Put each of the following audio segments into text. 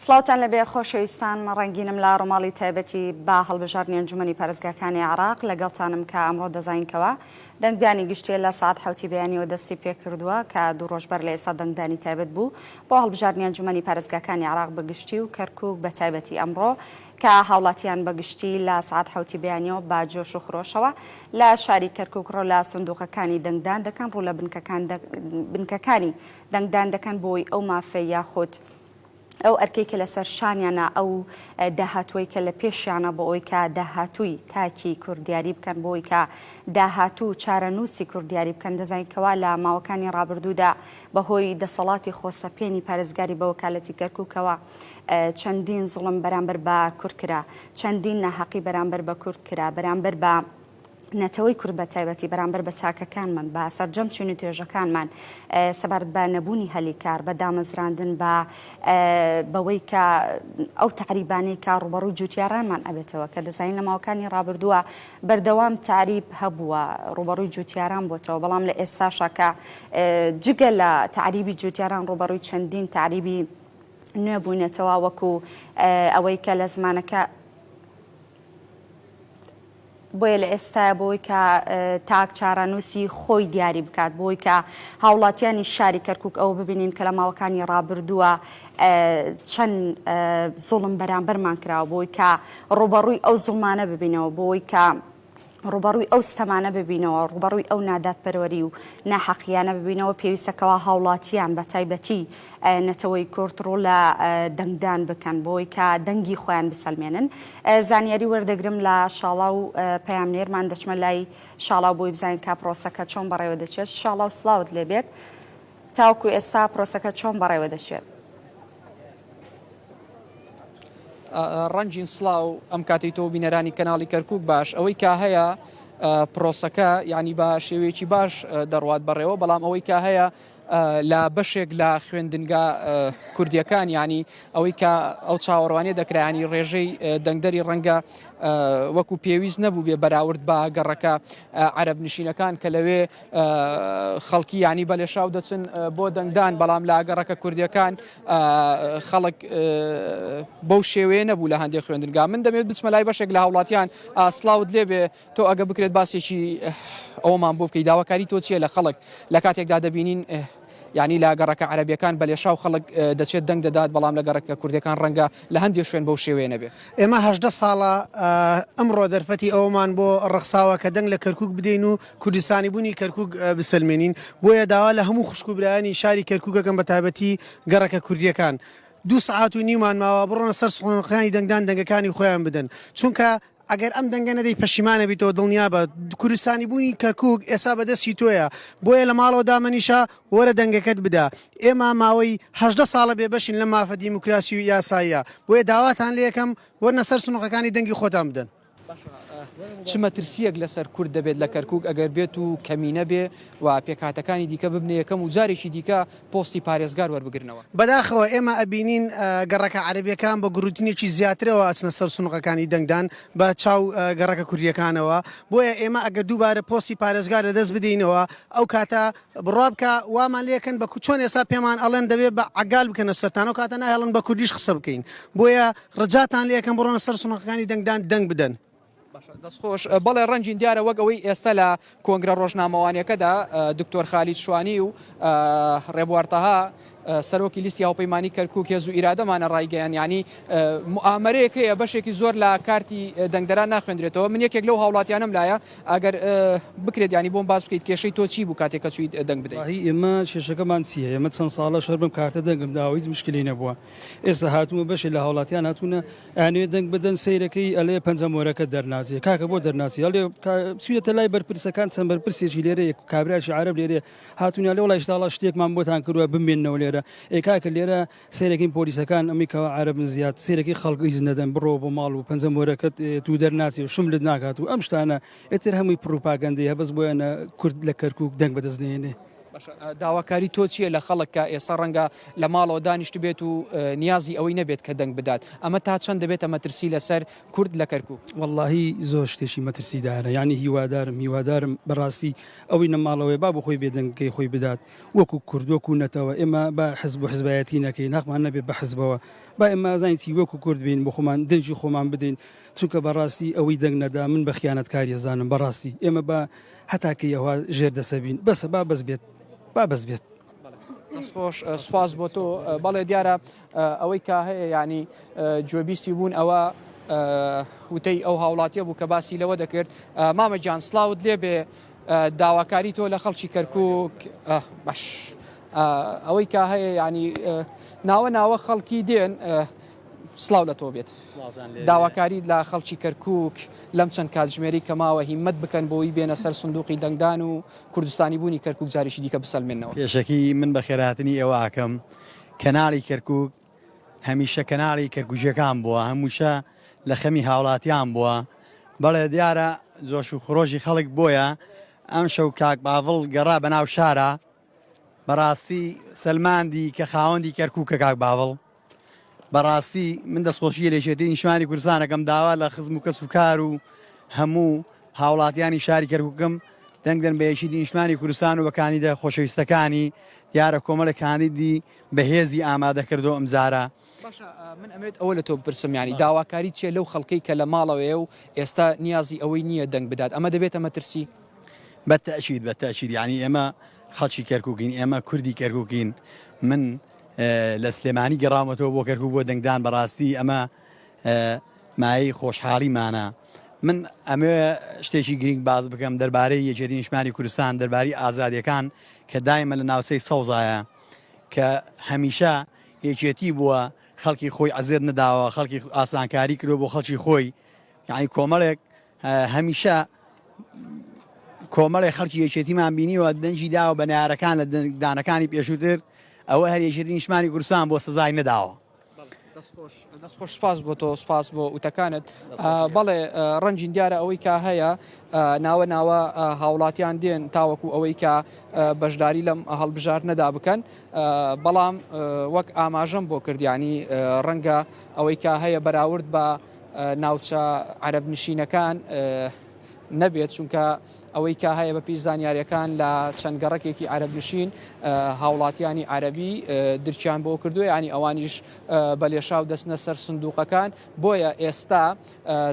سڵاوتان لەبێ خۆشەویستان ڕەنگینم لە ڕووماڵی تایبەتی بە هەڵبژاردنی ئەنجومەنی پارێزگاکانی عێراق لەگەڵتانم کە ئەمڕۆ دەزانین کەوا دەنگدانی گشتیە لە سەعات حەوتی بەیانیەوە دەستی پێکردووە کە دوو ڕۆژ بەر لە ئێستا دەنگدانی تایبەت بوو بۆ هەڵبژاردنی ئەنجومەنی پارێزگاکانی عێراق بە گشتی و کەرکوک بە تایبەتی ئەمڕۆ کە هاوڵاتیان بە گشتی لە سەعات حەوتی بەیانیەوە بە جۆش و خرۆشەوە لە شاری کەرکوک ڕوو لە سندوقەکانی دەنگدان دەکەن ڕوو لە بنکەکانی دەنگدان دەکەن بۆی ئەو مافەی یاخود ئەو ئەرکەی کە لەسەر شانیانە ئەو داهاتووەی کە لە پێشیانە بۆ ئەوی کە داهاتووی تاکی کورد دیاری بکەن بۆ ئەوی کە داهاتوو و چارەنووسی کورد دیاری بکەن دەزانین کەوا لە ماوەکانی ڕابردوودا بەهۆی دەسەڵاتی خۆسەپێنی پارێزگاری بە وەکالەتی کەرکووکەوە چەندین زوڵم بەرامبەر بە کورد کرا چەندین ناهەقی بەرامبەر بە کورد کرا بەرامبەر بە نەتەوەی کورد بە تایبەتی بەرامبەر بە تاکەکانمان بە سەرجەم چین و توێژەکانمان سەبارەت بە نەبوونی هەلی کار بە دامەزراندن بە بەوەی کە ئەو تەعریبانەی کە ڕووبەڕووی جوتیارانمان ئەبێتەوە کە دەزانین لە ماوەکانی ڕابردووە بەردەوام تەعریب هەبووە ڕووبەڕووی جوتیاران بۆتەوە بەڵام لە ئێستاشا کە جگە لە تەعریبی جوتیاران ڕووبەڕووی چەندین تەعریبی نوێ بووینەتەوە وەکو ئەوەی کە لە زمانەکە بۆیە لە ئێستایا بۆی کە تاک چارەنووسی خۆی دیاری بکات، بۆی کە هاوڵاتیانی شاری کەرکوک ئەوە ببینین کە لە ماوەکانی ڕابردووە چەند زوڵم بەرامبەرمان کراوە، بۆی کە ڕووبەڕووی ئەو زوڵمانە ببینەوە، بۆی کە ڕووبەڕووی ئەو ستەمانە ببینەوە، ڕووبەڕووی ئەو نادادپەروەری و ناحەقییانە ببینەوە، پێویستە کەوا هاوڵاتیان بە تایبەتی نەتەوەی کورد ڕوو لە دەنگدان بکەن بۆی کە دەنگی خۆیان بسەلمێنن. زانیاری وەردەگرم لە شاڵاو پەیامنێرمان، دەچمە لای شاڵاو بۆی بزانین کە پرۆسەکە چۆن بەڕێوە دەچێت. شاڵاو سڵاوت لێبێت، تاوەکو ئێستا پرۆسەکە چۆن بەڕێوە دەچێت؟ ڕەنگین سڵاو ئەم کاتەی تۆ بینەرانی کەناڵی کەرکک باش ئەوەی کە هەیە پرۆسەکە یعنی بە شێوەیەکی باش دەڕوات بەڕێوە بەڵام ئەوەی کە هەیە لە بەشێک لە خوێندنگا کوردیەکان ینی ئەوەی کە ئەو چاوەڕوانیە دەکرانی ڕێژەی دەنگدەری ڕەنگە وەکو پێویست نەبوو بێ بەراورد بە گەڕەکە عەرب نشینەکان کە لەوێ خەڵکی ینی بە لێشاو دەچن بۆ دەنگدان بەڵام لە گەڕەکە کوردیەکان خەڵک بەو شێوەیە نەبوو لە هەندێک خوێندنگا من دەمێت بچمە لای بەشێک لە هاوڵاتیان سڵاوت لێبێ تۆ ئەگە بکرێت باسێکی ئەوەمان بۆ بکەی داواکاری تۆ چییە لە خەڵک لە کاتێکدا دەبینین یعنی لە گەڕەکە عەرەبیەکان بە لێشاو خەڵک دەچێت دەنگ دەدات بەڵام لە گەڕەکە کوردەکان ڕەنگە لە هەندێک شوێن بەو شێوەیە نەبێ. ئێمە 18 ساڵە ئەمڕۆ دەرفەتی ئەوەمان بۆ ڕەخساوە کە دەنگ لە کەرکوک بدەین و کوردستانی بوونی کەرکوک بسەلمێنین بۆیە داوا لە هەموو خوشک و برایانی شاری کەرکوک ئەکەم بە تایبەتی گەڕەکە کوردیەکان دوو سەعات و نیومان ماوە بڕۆنە سەر سندوقەکانی دەنگدان دەنگەکانی خۆیان بدەن چونکە ئەگەر ئەم دەنگە نەدەی پەشیمان ئەبیتەوە دڵنیابە کوردستانی بوونی کەرکوک ئێسا بەدەستی تۆیە بۆیە لە ماڵەوە دامەنیشە وەرە دەنگەکەت بدە ئێمە ماوەی 18 ساڵە بێبەشین لەم مافە دیموکراسی و یاساییە بۆیە داواتان لێکەم وەرنە سەر سنوقەکانی دەنگی خۆتان بدەن. چ مەترسییەک لەسەر کورد دەبێت لە کەرکوک ئەگەر بێت و کەمینە بێ و پێکهاتەکانی دیکە ببنە یەکەم و جارێکی دیکە پۆستی پارێزگار وەربگرنەوە؟ بەداخەوە ئێمە ئەبینین گەڕەکە عەرەبیەکان بە گوڕوتینێکی زیاترەوە ئەچنە سەر سنوقەکانی دەنگدان بە چاو گەڕەکە کوردیەکانەوە بۆیە ئێمە ئەگەر دووبارە پۆستی پارێزگار لەدەست بدەینەوە ئەو کاتە بڕوا بکە وامان لێکەن بە چۆن ئێستا پێمان ئەڵێن دەبێ بە عەگال بکەنە سەرتان ئەو کاتە ناهێڵن بە کوردیش قسە بکەین بۆیە ڕجاتان لێکەم بڕۆنە سەر سنوقەکانی دەنگدان دەنگ بدەن. باشە دەستخۆش. بەڵێ ڕەنگین دیارە وەک ئەوەی ئێستا لە کۆنگرە ڕۆژنامەوانیەکەدا دکتۆر خالید شوانی و ڕێبوار تەها سەرۆکی لیستی هاوپەیمانی کەرکوک هێز و ئیرادەمانە ڕایگەیان یانی موئامەرەیەک هەیە بەشێکی زۆر لە کارتی دەنگدەران ناخوێندرێتەوە من یەکێک لەو هاوڵاتیانم لایە ئەگەر بکرێت یانی بۆم باس بکەیت کێشەی تۆ چی بوو کاتێک کە چوویت دەنگ بدەیت؟ وەڵاهی ئێمە کێشەکەمان چییە ئێمە چەند ساڵە شەر بەم کارتە دەنگم داوە هیچ مشکلەی نەبووە ئێستا هاتوومە بەشێ لە هاوڵاتیان هاتوونە ئەیانەوێت دەنگ بدەن سەیرەکەی ئەلێ پەنجە مۆرەکە دەرناچێ کاکە بۆ دەرناچێ ئەلێ چوینەتە لای بەرپرسەکان چەند بەرپرسێکی لێرەیە کابرایکی عەرەب لێرەیە هاتوونە لێ وڵای شتاڵە شتێکمان بۆتان کردووە بمێنەوە لێرە ئێ کاکە لێرە سەیرەکەین پۆلیسەکان ئەمی کەوا عەرەبن زیاد سەیرەکەی خەڵک ئیزن نەدەن بڕۆ بۆ ماڵ و پەنجە مۆرەکەت تو دەرناچێ و شملت ناکات و ئەم شتانە ئیتر هەمووی پڕوپاگەندەیە بەس بۆیانە کورد لە کەرکوک دەنگ بەدەست نێنێ. باشە داواکاری تۆ چییە لە خەڵک کە ئێستا ڕەنگە لە ماڵەوە دانیشتبێت و نیازی ئەوەی نەبێت کە دەنگ بدات ئەمە تا چەند دەبێتە مەترسی لەسەر کورد لە کەرکوک؟ وەڵاهی زۆر شتێکی مەترسیدارە یانی هیوادارم هیوادارم بەڕاستی ئەوەی لە ماڵەوەیە با بۆ خۆی بێدەنگەکەی خۆی بدات وەکو کورد وەکو نەتەوە ئێمە با حزب و حزبایەتی نەکەین هەقمان نەبێت بە حزبەوە با ئێمە ئەزانین چی وەکو کورد بین بۆ خۆمان دەنگی خۆمان بدەین چونکە بەڕاستی ئەوەی دەنگ نەدا من بە خیانەتکاری ئەزانم بەڕاستی ئێمە با هەتا کەی ئەوها ژێر دەسە بین بەسە با بەس بێت با بەس بێت. دەستخۆش سوپاس بۆ تۆ بەڵێ دیارە ئەوەی کە هەیە ینی گوێبیستی بوون ئەوە وتەی ئەو هاوڵاتیە بوو کە باسی لەوە دەکرد مامە گیان سڵاوت لێبێ داواکاری تۆ لە خەڵکی کەرکک باش ئەوەی کە هەیە ینی ناوە ناوە خەڵکی دێن سڵاو لە تۆ بێت. داواکاری لە خەڵکی کەرکوک لەم چەند کاتژمێرەی کە ماوە هیمەت بکەن بۆی بێنە سەر سندوقی دەنگدان و کوردستانی بوونی کەرکوک جارێکی دیکە بسەلمێننەوە. پێشەکی من بەخێرهاتنی ئێوە ئەکەم، کەناڵی کەرکوک هەمیشە کەناڵی کەرکوکیەکان بووە، هەمووشە لە خەمی هاوڵاتیان بووە، بەڵێ دیارە جۆش و خرۆشی خەڵک بۆیە ئەمشەو کاک باڤڵ گەڕا بەناو شارا، بەڕاستی سەلماندی کە خاوەندی کەرکوکە کاک باڤڵ. بەڕاستی من دەستخۆشی لە یەکێتی نیشتمانی کوردستان ئەکەم داوا لە خزم و کەس و کار و هەموو هاوڵاتیانی شاری کەرکوکم دەنگ دەن بە یەکێتی نیشتمانی کوردستان و بە کاندیدە خۆشەویستەکانی دیارە کۆمەڵێک کاندیدی بەهێزی ئامادە کردو ئەمجارە. باشە من ئەمەوێت ئەوە لە تۆ بپرسم یانی داواکاری چیە لەو خەڵکەی کە لە ماڵەوەیە و ئێستا نیازی ئەوەی نییە دەنگ بدات ئەمە دەبێتە مەترسی؟ بە تەئکید بە تەئکید یانی ئێمە خەڵکی کەرکوکین ئێمە کوردی کەرکوکین من لە سلێمانی گەڕاومەتەوە بۆ کەرکوک بۆ دەنگدان بەڕاستی ئەمە مایەی خۆشحاڵیمانە من ئەمەوێ شتێکی گرنگ باس بکەم دەربارەی یەکێتی نیشتمانی کوردستان دەرباری ئازادیەکان کە دایمە لە ناوچەی سەوزایە کە هەمیشە یەکێتی بووە خەڵکی خۆی عەزێت نەداوە خەڵکی ئاسانکاری کردووە بۆ خەڵکی خۆی یعنی کۆمەڵێک هەمیشە کۆمەڵێ خەڵکی یەکێتیمان بینیوە دەنگی داوە بە نەیارەکان لە دەنگدانەکانی پێشووتر، ئەوە هەر یەکێتی نیشتمانی کوردستان بۆ سزای نەداوە. دەستخۆش سپاس بۆ تۆ سپاس بۆ وتەکانت بەڵێ ڕەنجین دیارە ئەوەی کە هەیە ناوە ناوە هاوڵاتیان دێن تاوەکو ئەوەی کە بەشداری لەم هەڵبژاردنەدا بکەن بەڵام وەک ئاماژەم بۆ کردیانی ڕەنگە ئەوەی کە هەیە بەراورد بە ناوچە عەرەب نشینەکان نەبێت، چونکە ئەوەی کە هەیە بەپێی زانیاریەکان لە چەند گەڕەکێکی عەرەب نشین هاوڵاتیانی عەرەبی درکیان بۆ کردووە یانی ئەوانیش بە لێشاو دەچنە سەر سندوقەکان بۆیە ئێستا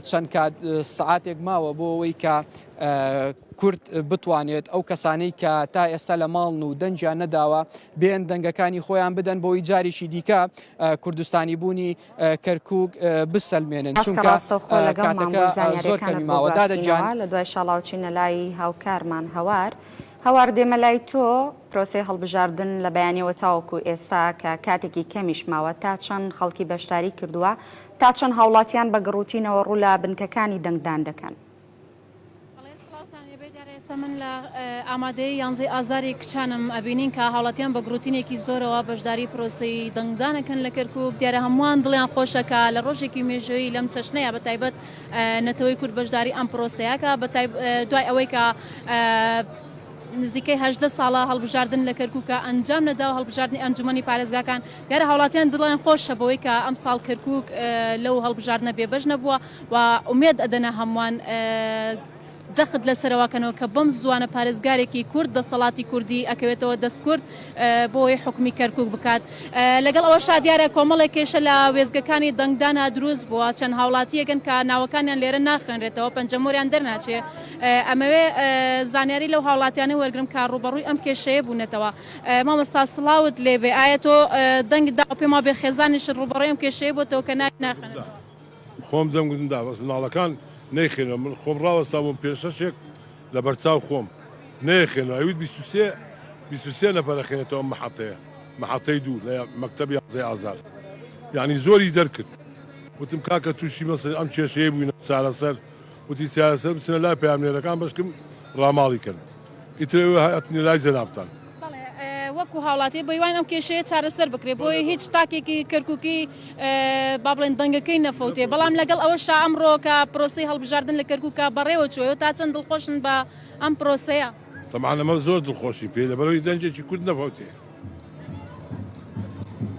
چەند کات سەعاتێک ماوە بۆ ئەوەی کە کورد بتوانێت ئەو کەسانەی کە تا ئێستا لە ماڵن و دەنگیان نەداوە بێن دەنگەکانی خۆیان بدەن بۆی جارێکی دیکە کوردستانی بوونی کەرکوک بسەلمێنن ئاسکە چونکە ڕاستەوخۆ لەگەڵمان کاتەکە بووی زۆر زانیاریەکانت کەمی بۆ ماوە دادە گیان. گواستینەوە لە دوای شاڵاوچینە لای هاوکارمان هەوار هەوار دێمە لای تۆ پرۆسەی هەڵبژاردن لە بەیانیەوە تاوەکو ئێستا کە کاتێکی کەمیش ماوە تا چەند خەڵکی بەشداری کردووە تا چەند هاوڵاتیان بە گڕوتینەوە ڕوو لە بنکەکانی دەنگدان دەکەن؟ بەڵێ سڵاوتان لێبێ دیارە ئێستا من لە ئامادەیی یانزەی ئازاری کچانم ئەبینین کە هاوڵاتیان بە گڕوتینێکی زۆرەوە بەشداری پرۆسەی دەنگدانەکەن لە کەرکوک دیارە هەمووان دڵیان خۆشە کە لە ڕۆژێکی مێژوویی لەم چەشنەیە بە تایبەت نەتەوەی کورد بەشداری ئەم پرۆسەیەکە بە دوای ئەوەی کە نزیکەی 18 ساڵە هەڵبژاردن لە کەرکوکە ئەنجام نەداوە هەڵبژاردنی ئەنجومەنی پارێزگاکان دیارە هاوڵاتیان دڵیان خۆشە بەوەی کە ئەمساڵ کەرکوک لەو هەڵبژاردنە بێبەش نەبووە و ئومێد ئەدەنە هەمووان جەخت لەسەرەوە کەنەوە کە بەم زووانە پارێزگارێکی کورد دەسەڵاتی کوردی ئەکەوێتەوە دەست کورد بۆی حکومی کەرکوک بکات لەگەڵ ئەوەشا دیارە کۆمەڵێک کێشە لە وێستگەکانی دەنگدانا دروست بووە چەند هاوڵاتیەکن کە ناوەکانیان لێرە ناخوێنرێتەوە پەنجەمۆریان دەرناچێ ئەمەوێ زانیاری لەو هاوڵاتیانە وەرگرم کە ڕووبەڕووی ئەم کێشەیە بوونەتەوە مامۆستا سڵاوت لێبێ ئایا تۆ دەنگت داوە پێم وابێ خێزانیشت ڕووبەڕووی ئەم کێشەیە بۆتەوە کە ناوی ناخوێنێتەوە؟ خۆم دەنگم دا بەس مناڵەکان نەیخێنەوە من خۆم ڕاوەستا بووم پێ شەشێک لە بەرچاو خۆم نەیخێنەوە ئەویت 23 23 نەفەر ئەخێنێتەوە ئەم محەتەیە محەتەی دوو لە مەکتەب یازدەی ئازار یعنی زۆری دەرکرد وتم کاکە تووشی مەسە ئەم کێشەیە بووینە چارەسەر وتی چارەسەر بچنە لای پەیامنێرەکان بەشکم ڕاماڵی کەن ئیتر ئێوە هاتنە لای جەنابتان. بەڵێ وەکو هاوڵاتی بەیوان ئەم کێشەیە چارەسەر بکرێت بۆیە هیچ تاکێکی کەرکوکی با بڵێن دەنگەکەی نەفەوتێ بەڵام لەگەڵ ئەوەشا ئەمڕۆ کە پرۆسەی هەڵبژاردن لە کەرکوکە بەڕێوە چووە تا چەند دڵخۆشن بە ئەم پرۆسەیە؟ تەبعەن ئەمە زۆر دڵخۆشی پێی لەبەرئەوەی دەنگێکی کورد نەفەوتێ.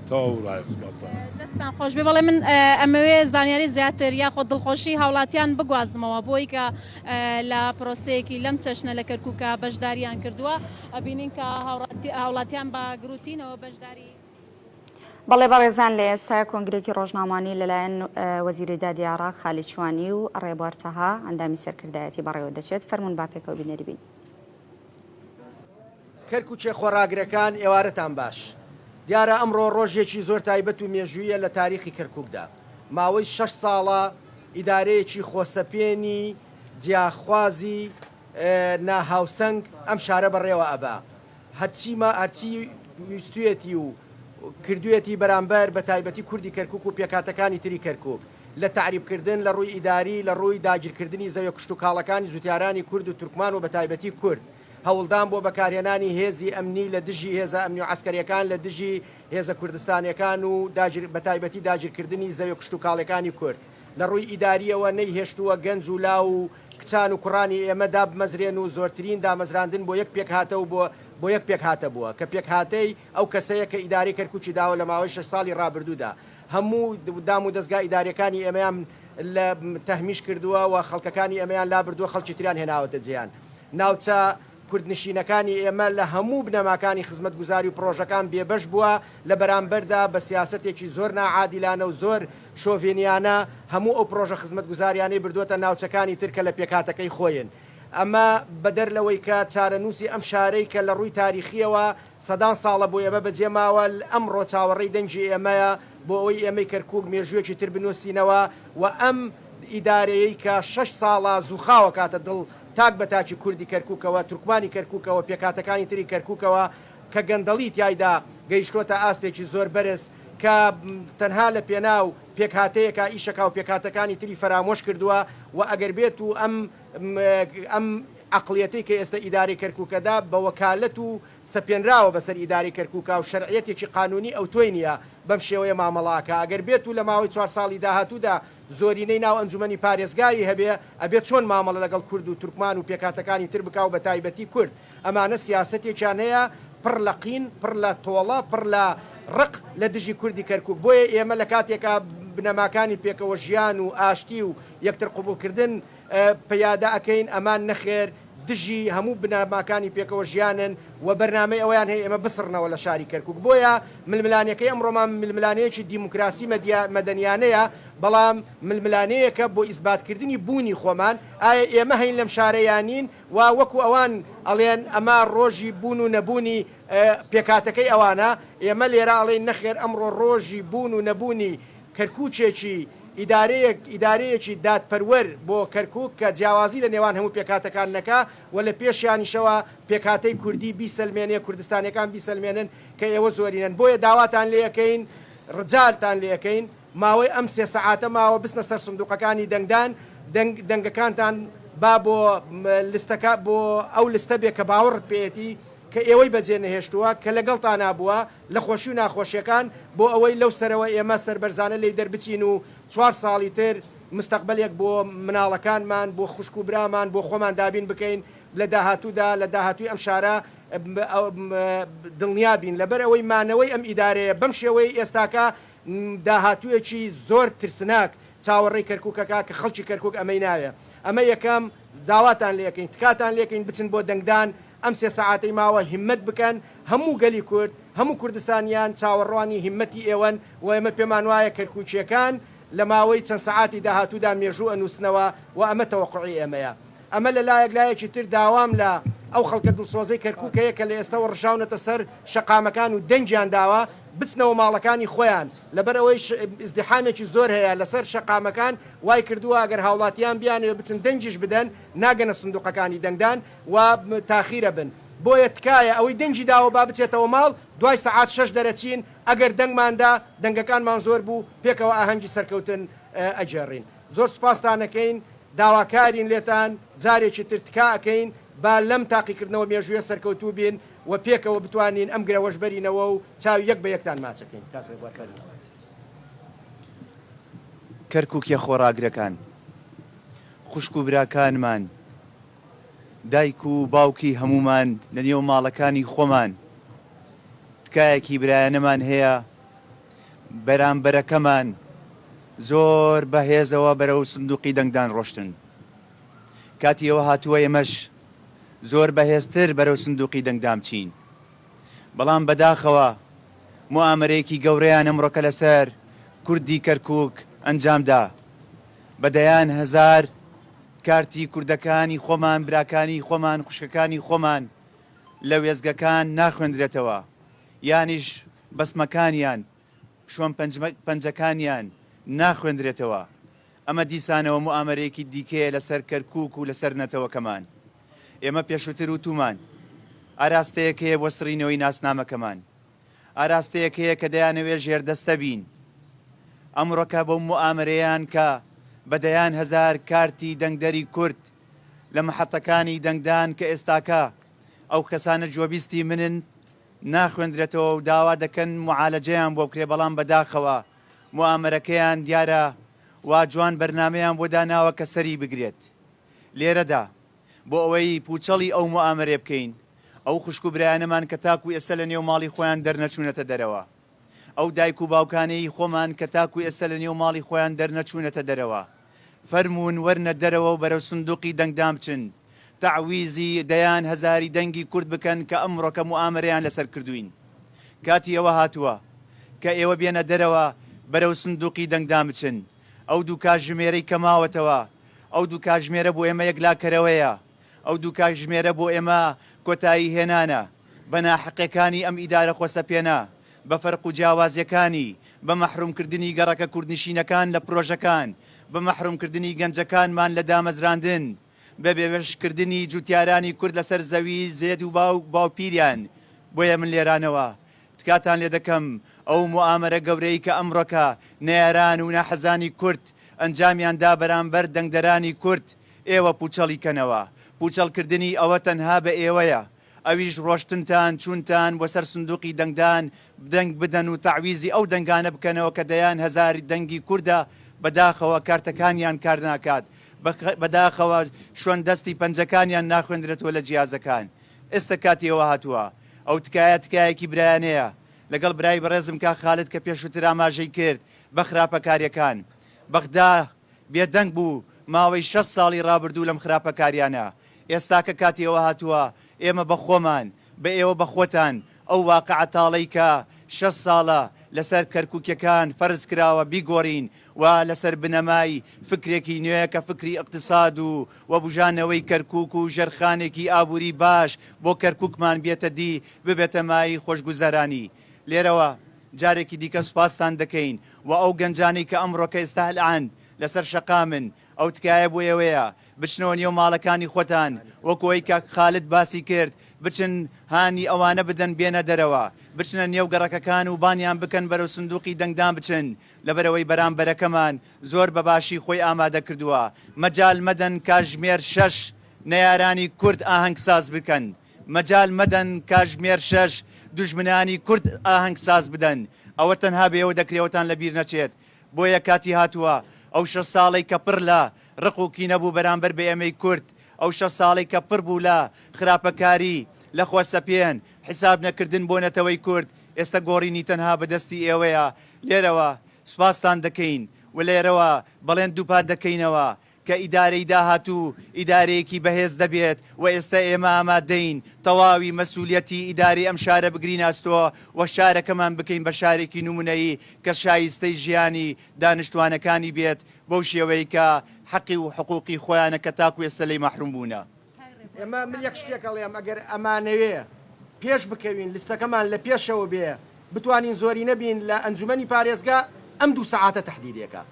تەواو ڕایە سوپاس. دەستتان خۆش بێ بەڵێ من ئەمەوێ زانیاری زیاتر یاخۆ دڵخۆشی هاوڵاتیان بگوازمەوە بۆی کە لە پرۆسەیەکی لەم چەشنە لە کەرکووکە بەشداریان کردووە ئەبینین کە هاوڵاتیان بە گروتینەوە بەشداری بەڵێ بەڕێزان لە ئێستا کۆنگرێکی ڕۆژنامانی لەلایەن وەزیری دادی عێراق خالید شوانی و ڕێبوار تەها ئەندامی سەرکردایەتی بەڕێوە دەچێت فەرموون با پێکەوە بینەری بین. کەرکوکێ خۆڕاگرەکان ئێوارەتان باش. دیارە ئەمڕۆ ڕۆژێکی زۆر تایبەت و مێژوویە لە تاریخی کەرکوکدا. ماوەی شەش ساڵە ئیدارەیەکی خۆسەپێنی جیاخوازی ناهاوسەنگ ئەم شارە بەڕێوە ئەبا. هەرچی ما هەرچی ویستویەتی و کردویەتی بەرامبەر بە تایبەتی کوردی کەرکوک و پێکهاتەکانی تری کەرکوک لە تەعریب کردن لە ڕووی ئیداری لە ڕووی داگیرکردنی زەویە کشتوکاڵەکانی جوتیارانی کورد و تورکمان و بە تایبەتی کورد هەوڵدان بۆ بەکارهێنانی هێزی ئەمنی لە دژی هێزە ئەمنی و عەسکەریەکان لە دژی هێزە کوردستانیەکان و داگیر بە تایبەتی داگیرکردنی زەویە کشتوکاڵیەکانی کورد لە ڕووی ئیداریەوە نەیهێشتووە گەنج و لاو و کچان و کوڕانی ئێمە دابمەزرێن و زۆرترین دامەزراندن بۆ یەک پێکهاتە و بۆ بۆ یەک پێکهاتە بووە کە پێکهاتەی ئەو کەسەیە کە ئیدارەی کەرکوکی داوە لە ماوەی شەش ساڵی ڕابردوودا هەموو دام و دەزگا ئیداریەکانی ئێمەیان لە تەهمیش کردووە و خەڵکەکانی ئێمەیان لابردووە خەڵکی تریان هێناوەتە جێیان ناوچە کوردنشینەکانی ئێمە لە هەموو بنەماکانی خزمەتگوزاری و پڕۆژەکان بێبەش بووە، لە بەرامبەردا بە سیاسەتێکی زۆر ناعادیلانە و زۆر شۆڤێنیانە هەموو ئەو پڕۆژە خزمەتگوزاریانەی بردووەتە ناوچەکانی تر کە لە پێکهاتەکەی خۆین. ئەمە بەدەر لەوەی کە چارەنووسی ئەم شارەی کە لە ڕووی تاریخییەوە سەدان ساڵە بۆ ئێمە بەجێ ماوە، ئەمڕۆ چاوەڕێی دەنگی ئێمەیە بۆ ئەوەی ئێمەی کەرکووک مێژوویەکی تر بنووسینەوە و ئەم ئیدارەیەی کە شەش ساڵە زووخاوە کاتە دڵ تاک بە تاکی کوردی کەرکوکەوە، تورکمانی کەرکوکەوە، پێکهاتەکانی تری کەرکوکەوە کە گەندەڵی تیایدا گەیشتۆتە ئاستێکی زۆر بەرز کە تەنها لە پێناو پێکهاتەیەکا ئیشەکا و پێکهاتەکانی تری فەرامۆش کردووە و ئەگەر بێت و ئەم ئەم عەقڵیەتەی کە ئێستە ئیدارەی کەرکوکەدا بە وەکالەت و سەپێنراوە بەسەر ئیدارەی کەرکوکا و شەرعیەتێکی قانونی ئەوتۆی نیە بەم شێوەیە مامەڵە ئەکا ئەگەر بێت و لە ماوەی چوار ساڵی داهاتوودا زۆرینەی ناو ئەنجومەنی پارێزگاری هەبێ، ئەبێ چۆن مامەڵە لەگەڵ کورد و تورکمان و پێکهاتەکانی تر بکا و بەتایبەتی کورد. ئەمانە سیاسەتێکیان هەیە پڕ لە قین، پڕ لە تۆڵە، پڕ لە ڕق لە دژی کوردی کەرکوک. بۆیە ئێمە لە کاتێکا بنەماکانی پێکەوە ژیان و ئاشتی و یەکتر قبوڵکردن پیادە ئەکەین، ئەمان نەخێر دژی هەموو بنەماکانی پێکەوە ژیانن و بەرنامەی ئەوەیان هەیە ئێمە بسڕنەوە لە شاری کەرکوک. بۆیە ململانێکەی ئەمڕۆمان ململانێیەکی دیموکراسی مەدەنیانەیە، بەڵام ململانێیەکە بۆ ئیسباتکردنی بوونی خۆمان، ئایا ئێمە هەین لەم شارە یا نین و وەکو ئەوان ئەڵێن ئەمە ڕۆژی بوون و نەبوونی پێکهاتەکەی ئەوانە، ئێمە لێرە ئەڵێین نەخێر ئەمڕۆ ڕۆژی بوون و نەبوونی کەرکوکێکی ئیدارەیەک ئیدارەیەکی دادپەروەر بۆ کەرکوک کە جیاوازی لە نێوان هەموو پێکهاتەکان نەکا و لە پێشیانیشەوە پێکهاتەی کوردی بیسەلمێنێ کوردستانیەکان بیسەلمێنن کە ئێوە زۆرینەن بۆیە داواتان لێ ئەکەین ڕجالتان لێ ئەکەین ماوەی ئەم سێ سەعاتە ماوە بچنە سەر سندوقەکانی دەنگدان دەنگ دەنگەکانتان با بۆ لستەکە بۆ ئەو لستە بێ کە باوەڕت پێیەتی کە ئێوەی بەجێ نەهێشتووە کە لەگەڵتانا بووە لە خۆشی و ناخۆشیەکان بۆ ئەوەی لەو سەرەوە ئێمە سەربەرزانە لێی دەربچین و چوار ساڵی تر مستەقبەلێک بۆ مناڵەکانمان بۆ خوشک و برامان بۆ خۆمان دابین بکەین لە داهاتوودا لە داهاتووی ئەم شارە دڵنیا بین لەبەر ئەوەی مانەوەی ئەم ئیدارەیە بەم شێوەیەی ئێستاکە داهاتوویەکی زۆر ترسناک چاوەڕێی کەرکوک ئەکا کە خەڵکی کەرکوک ئەمەی ناوێ ئەمە یەکەم داواتان لێ ئەکەین تکاتان لێ ئەکەین بچن بۆ دەنگدان ئەم سێ سەعاتەی ماوە هیمەت بکەن، هەموو گەلی کورد، هەموو کوردستانیان چاوەڕوانی هیمەتی ئێوەن و ئێمە پێمان وایە کەرکوکییەکان لە ماوەی چەند سەعاتی داهاتوودا مێژوو ئەنووسنەوە و ئەمە تەوەقوعی ئێمەیە. ئەمە لە لایەک، لایەکی تر داوام لە ئەو خەڵکە دڵسۆزەی کەرکوک هەیە کە لە ئێستەوە ڕژاونەتە سەر شەقامەکان و دەنگیان داوە، بچنەوە ماڵەکانی خۆیان، لەبەر ئەوەی ئیزدیحامێکی زۆر هەیە لەسەر شەقامەکان وای کردووە ئەگەر هاوڵاتیان بیانەوێت بچن دەنگیش بدەن ناگەنە سندوقەکانی دەنگدان، و تاخیرە بن بۆیە تکایە ئەوەی دەنگی داوە با بچێتەوە ماڵ دوای سەعات شەش دەرەچین ئەگەر دەنگمان دا دەنگەکانمان زۆر بوو پێکەوە ئاهەنگی سەرکەوتن ئەگێڕین زۆر سوپاستان ئەکەین داواکارین لێتان جارێکی تر تکا ئەکەین با لەم تاقیکردنەوە مێژوویە سەرکەوتوو بین و پێکەوە بتوانین ئەم گرەوەش بەرینەوە و چاوی یەک بە یەکتان ماچەکەین کاک ڕێبوار فەرموو. کەرکوکیە خۆڕاگرەکان، خوشک و براکانمان. دایک و باوکی هەموومان لە نێو ماڵەکانی خۆمان تکایەکی برایانەمان هەیە بەرامبەرەکەمان زۆر بە هێزەوە بەرەو سندوقی دەنگدان ڕۆشتن کاتی ئەوە هاتووە ئێمەش زۆر بەهێزتر بەرەو سندوقی دەنگدان بچین بەڵام بەداخەوە موئامەرەیەکی گەورەیان ئەمڕۆکە لەسەر کوردی کەرکوک ئەنجامدا بە دەیان هەزار کارتی کوردەکانی خۆمان براکانی خۆمان خوشکەکانی خۆمان لە وێستگەکان ناخوێندرێتەوە یانیش بەسمەکانیان شوێن پەنجەکانیان ناخوێندرێتەوە ئەمە دیسانەوە موئامەرەیەکی دیکەیە لەسەر کەرکوک و لەسەر نەتەوەکەمان. ئێمە پێشووتر وتوومان ئاراستەیەک هەیە بۆ سڕینەوەی ناسنامەکەمان، ئاراستەیەک هەیە کە دەیانەوێت ژێردەستە بین. ئەمڕۆکە بەو موئامەرەیان کە بە دەیان هەزار کارتی دەنگدەری کورد لە مەحەتەکانی دەنگدان کە ئێستاکە ئەو کەسانە گوێبیستی منن ناخوێندرێتەوە و داوا دەکەن موعالەجەیان بۆ بکرێت، بەڵام بەداخەوە موئامەرەکەیان دیارە وا جوان بەرنامەیان بۆ داناوە کە سەری بگرێت. لێرەدا بۆ ئەوەی پووچەڵی ئەو موئامەرەیە بکەین، ئەو خوشک و برایانەمان کە تاکو ئێستا لە نێو ماڵی خۆیان دەرنەچوونەتە دەرەوە، ئەو دایک و باوکانەی خۆمان کە تاکو ئێستا لە نێو ماڵی خۆیان دەرنەچوونەتە دەرەوە، فەرموون وەرنە دەرەوە و بەرەو سندوقی دەنگدان بچن، تەعویزی دەیان هەزاری دەنگی کورد بکەن کە ئەمڕۆکە موئامەرەیان لەسەر کردووین. کاتی ئەوە هاتووە کە ئێوە بێنە دەرەوە بەرەو سندوقی دەنگدان بچن. ئەو دوو کاتژمێرەی کە ماوەتەوە، ئەو دوو کاتژمێرە بۆ ئێمە یەکلاکەرەوەیە، ئەو دوو کاتژمێرە بۆ ئێمە کۆتایی هێنانە بە ناحەقیەکانی ئەم ئیدارە خۆسەپێنە، بە فەرق و جیاوازیەکانی، بە مەحرومکردنی گەڕەکە کوردنشینەکان لە پرۆژەکان، بە مەحرومکردنی گەنجەکانمان لە دامەزراندن، بە بێبەشکردنی جوتیارانی کورد لەسەر زەوی زێد و باوپیریان، بۆیە من لێرانەوە تکاتان لێ دەکەم ئەو موئامەرە گەورەی کە ئەمڕۆکە نەیاران و ناحەزانی کورد ئەنجامیان دا بەرامبەر دەنگدەرانی کورد ئێوە پوچەڵی کەنەوە. پوچەڵ کردنی ئەوە تەنها بە ئێوەیە ئەویش ڕۆشتنتان چوونتان بۆ سەر سندوقی دەنگدان دەنگ بدەن و تەعویزی ئەو دەنگانە بکەنەوە کە دەیان هەزار دەنگی کوردە بەداخەوە کارتەکانیان کار ناکات بەداخەوە شوێن دەستی پەنجەکانیان ناخوێندرێتەوە لە جیازەکان. ئێستا کاتی ئەوە هاتووە ئەو تکایە تکایەکی برایانەیە لەگەڵ برای بەڕێزم کاک خالد کە پێشووتر ئاماژەی کرد بە خراپەکاریەکان بەغدا بێدەنگ بوو ماوەی 60 ساڵی ڕابردوو لەم خراپەکاریانە ئێستاکە کاتی ئەوە هاتووە ئێمە بە خۆمان بە ئێوە بە خۆتان ئەو واقعە تاڵەی کە 60 ساڵە لەسەر کەرکوکیەکان فەرز کراوە بیگۆڕین و لەسەر بنەمای فکرێکی نوێ کە فکری ئیقتساد و و بوژانەوەی کەرکوک و ژێرخانێکی ئابوری باش بۆ کەرکوکمان بێتە دی ببێتە مایەی خۆشگوزەرانی. لێرەوە جارێکی دیکە سوپاستان دەکەین و ئەو گەنجانەی کە ئەمڕۆکە ئێستا الان لەسەر شەقامن ئەو تکایە بۆ ئێوەیە بچنەوە نێو ماڵەکانی خۆتان وەکو ئەوەی کاک خالد باسی کرد بچن هانی ئەوانە بدەن بێنە دەرەوە بچنە نێو گەڕەکەکان و بانیان بکەن بەرەو سندوقی دەنگدان بچن لەبەرئەوەی بەرامبەرەکەمان زۆر بە باشی خۆی ئامادە کردووە، مەجال مەدەن کاژمێر شەش نەیارانی کورد ئاهەنگ ساز بکەن، مەجال مەدەن کاژمێر شەش دوژمنانی کورد ئاهەنگ ساز بدەن، ئەوە تەنها بە ئێوە دەکرێ ئەوەتان لە بیر نەچێت، بۆیە کاتی هاتووە ئەو شەش ساڵەی کە پڕ لە ڕق و کینە بوو بەرامبەر بە ئێمەی کورد، ئەو شەش ساڵەی کە پڕ بوو لە خراپەکاری، لە خۆسەپێن، حیساب نەکردن بۆ نەتەوەی کورد، ئێستا گۆڕینی تەنها بە دەستی ئێوەیە، لێرەوە سوپاستان دەکەین و لێرەوە بەڵێن دووپات دەکەینەوە کە ئیدارەی داهاتوو ئیدارەیەکی بەهێز دەبێت و ئێستا ئێمە ئامادەین تەواوی مەسولیەتی ئیدارەی ئەم شارە بگرینە ئەستۆ و شارەکەمان بکەین بە شارێکی نمونەیی کە شایستەی ژیانی دانشتوانەکانی بێت بەو شێوەی کە حەقی و حقوقی خۆیانە کە تاکو ئێستا لێی مەحروم بوونە. ئێمە من یەک شتێک ئەڵێم ئەگەر ئەمانەوێ پێش بکەوین لستەکەمان لە پێشەوە بێ بتوانین زۆرینە بین لە ئەنجومەنی پارێزگا ئەم دوو سەعاتە تەحدیدێکە.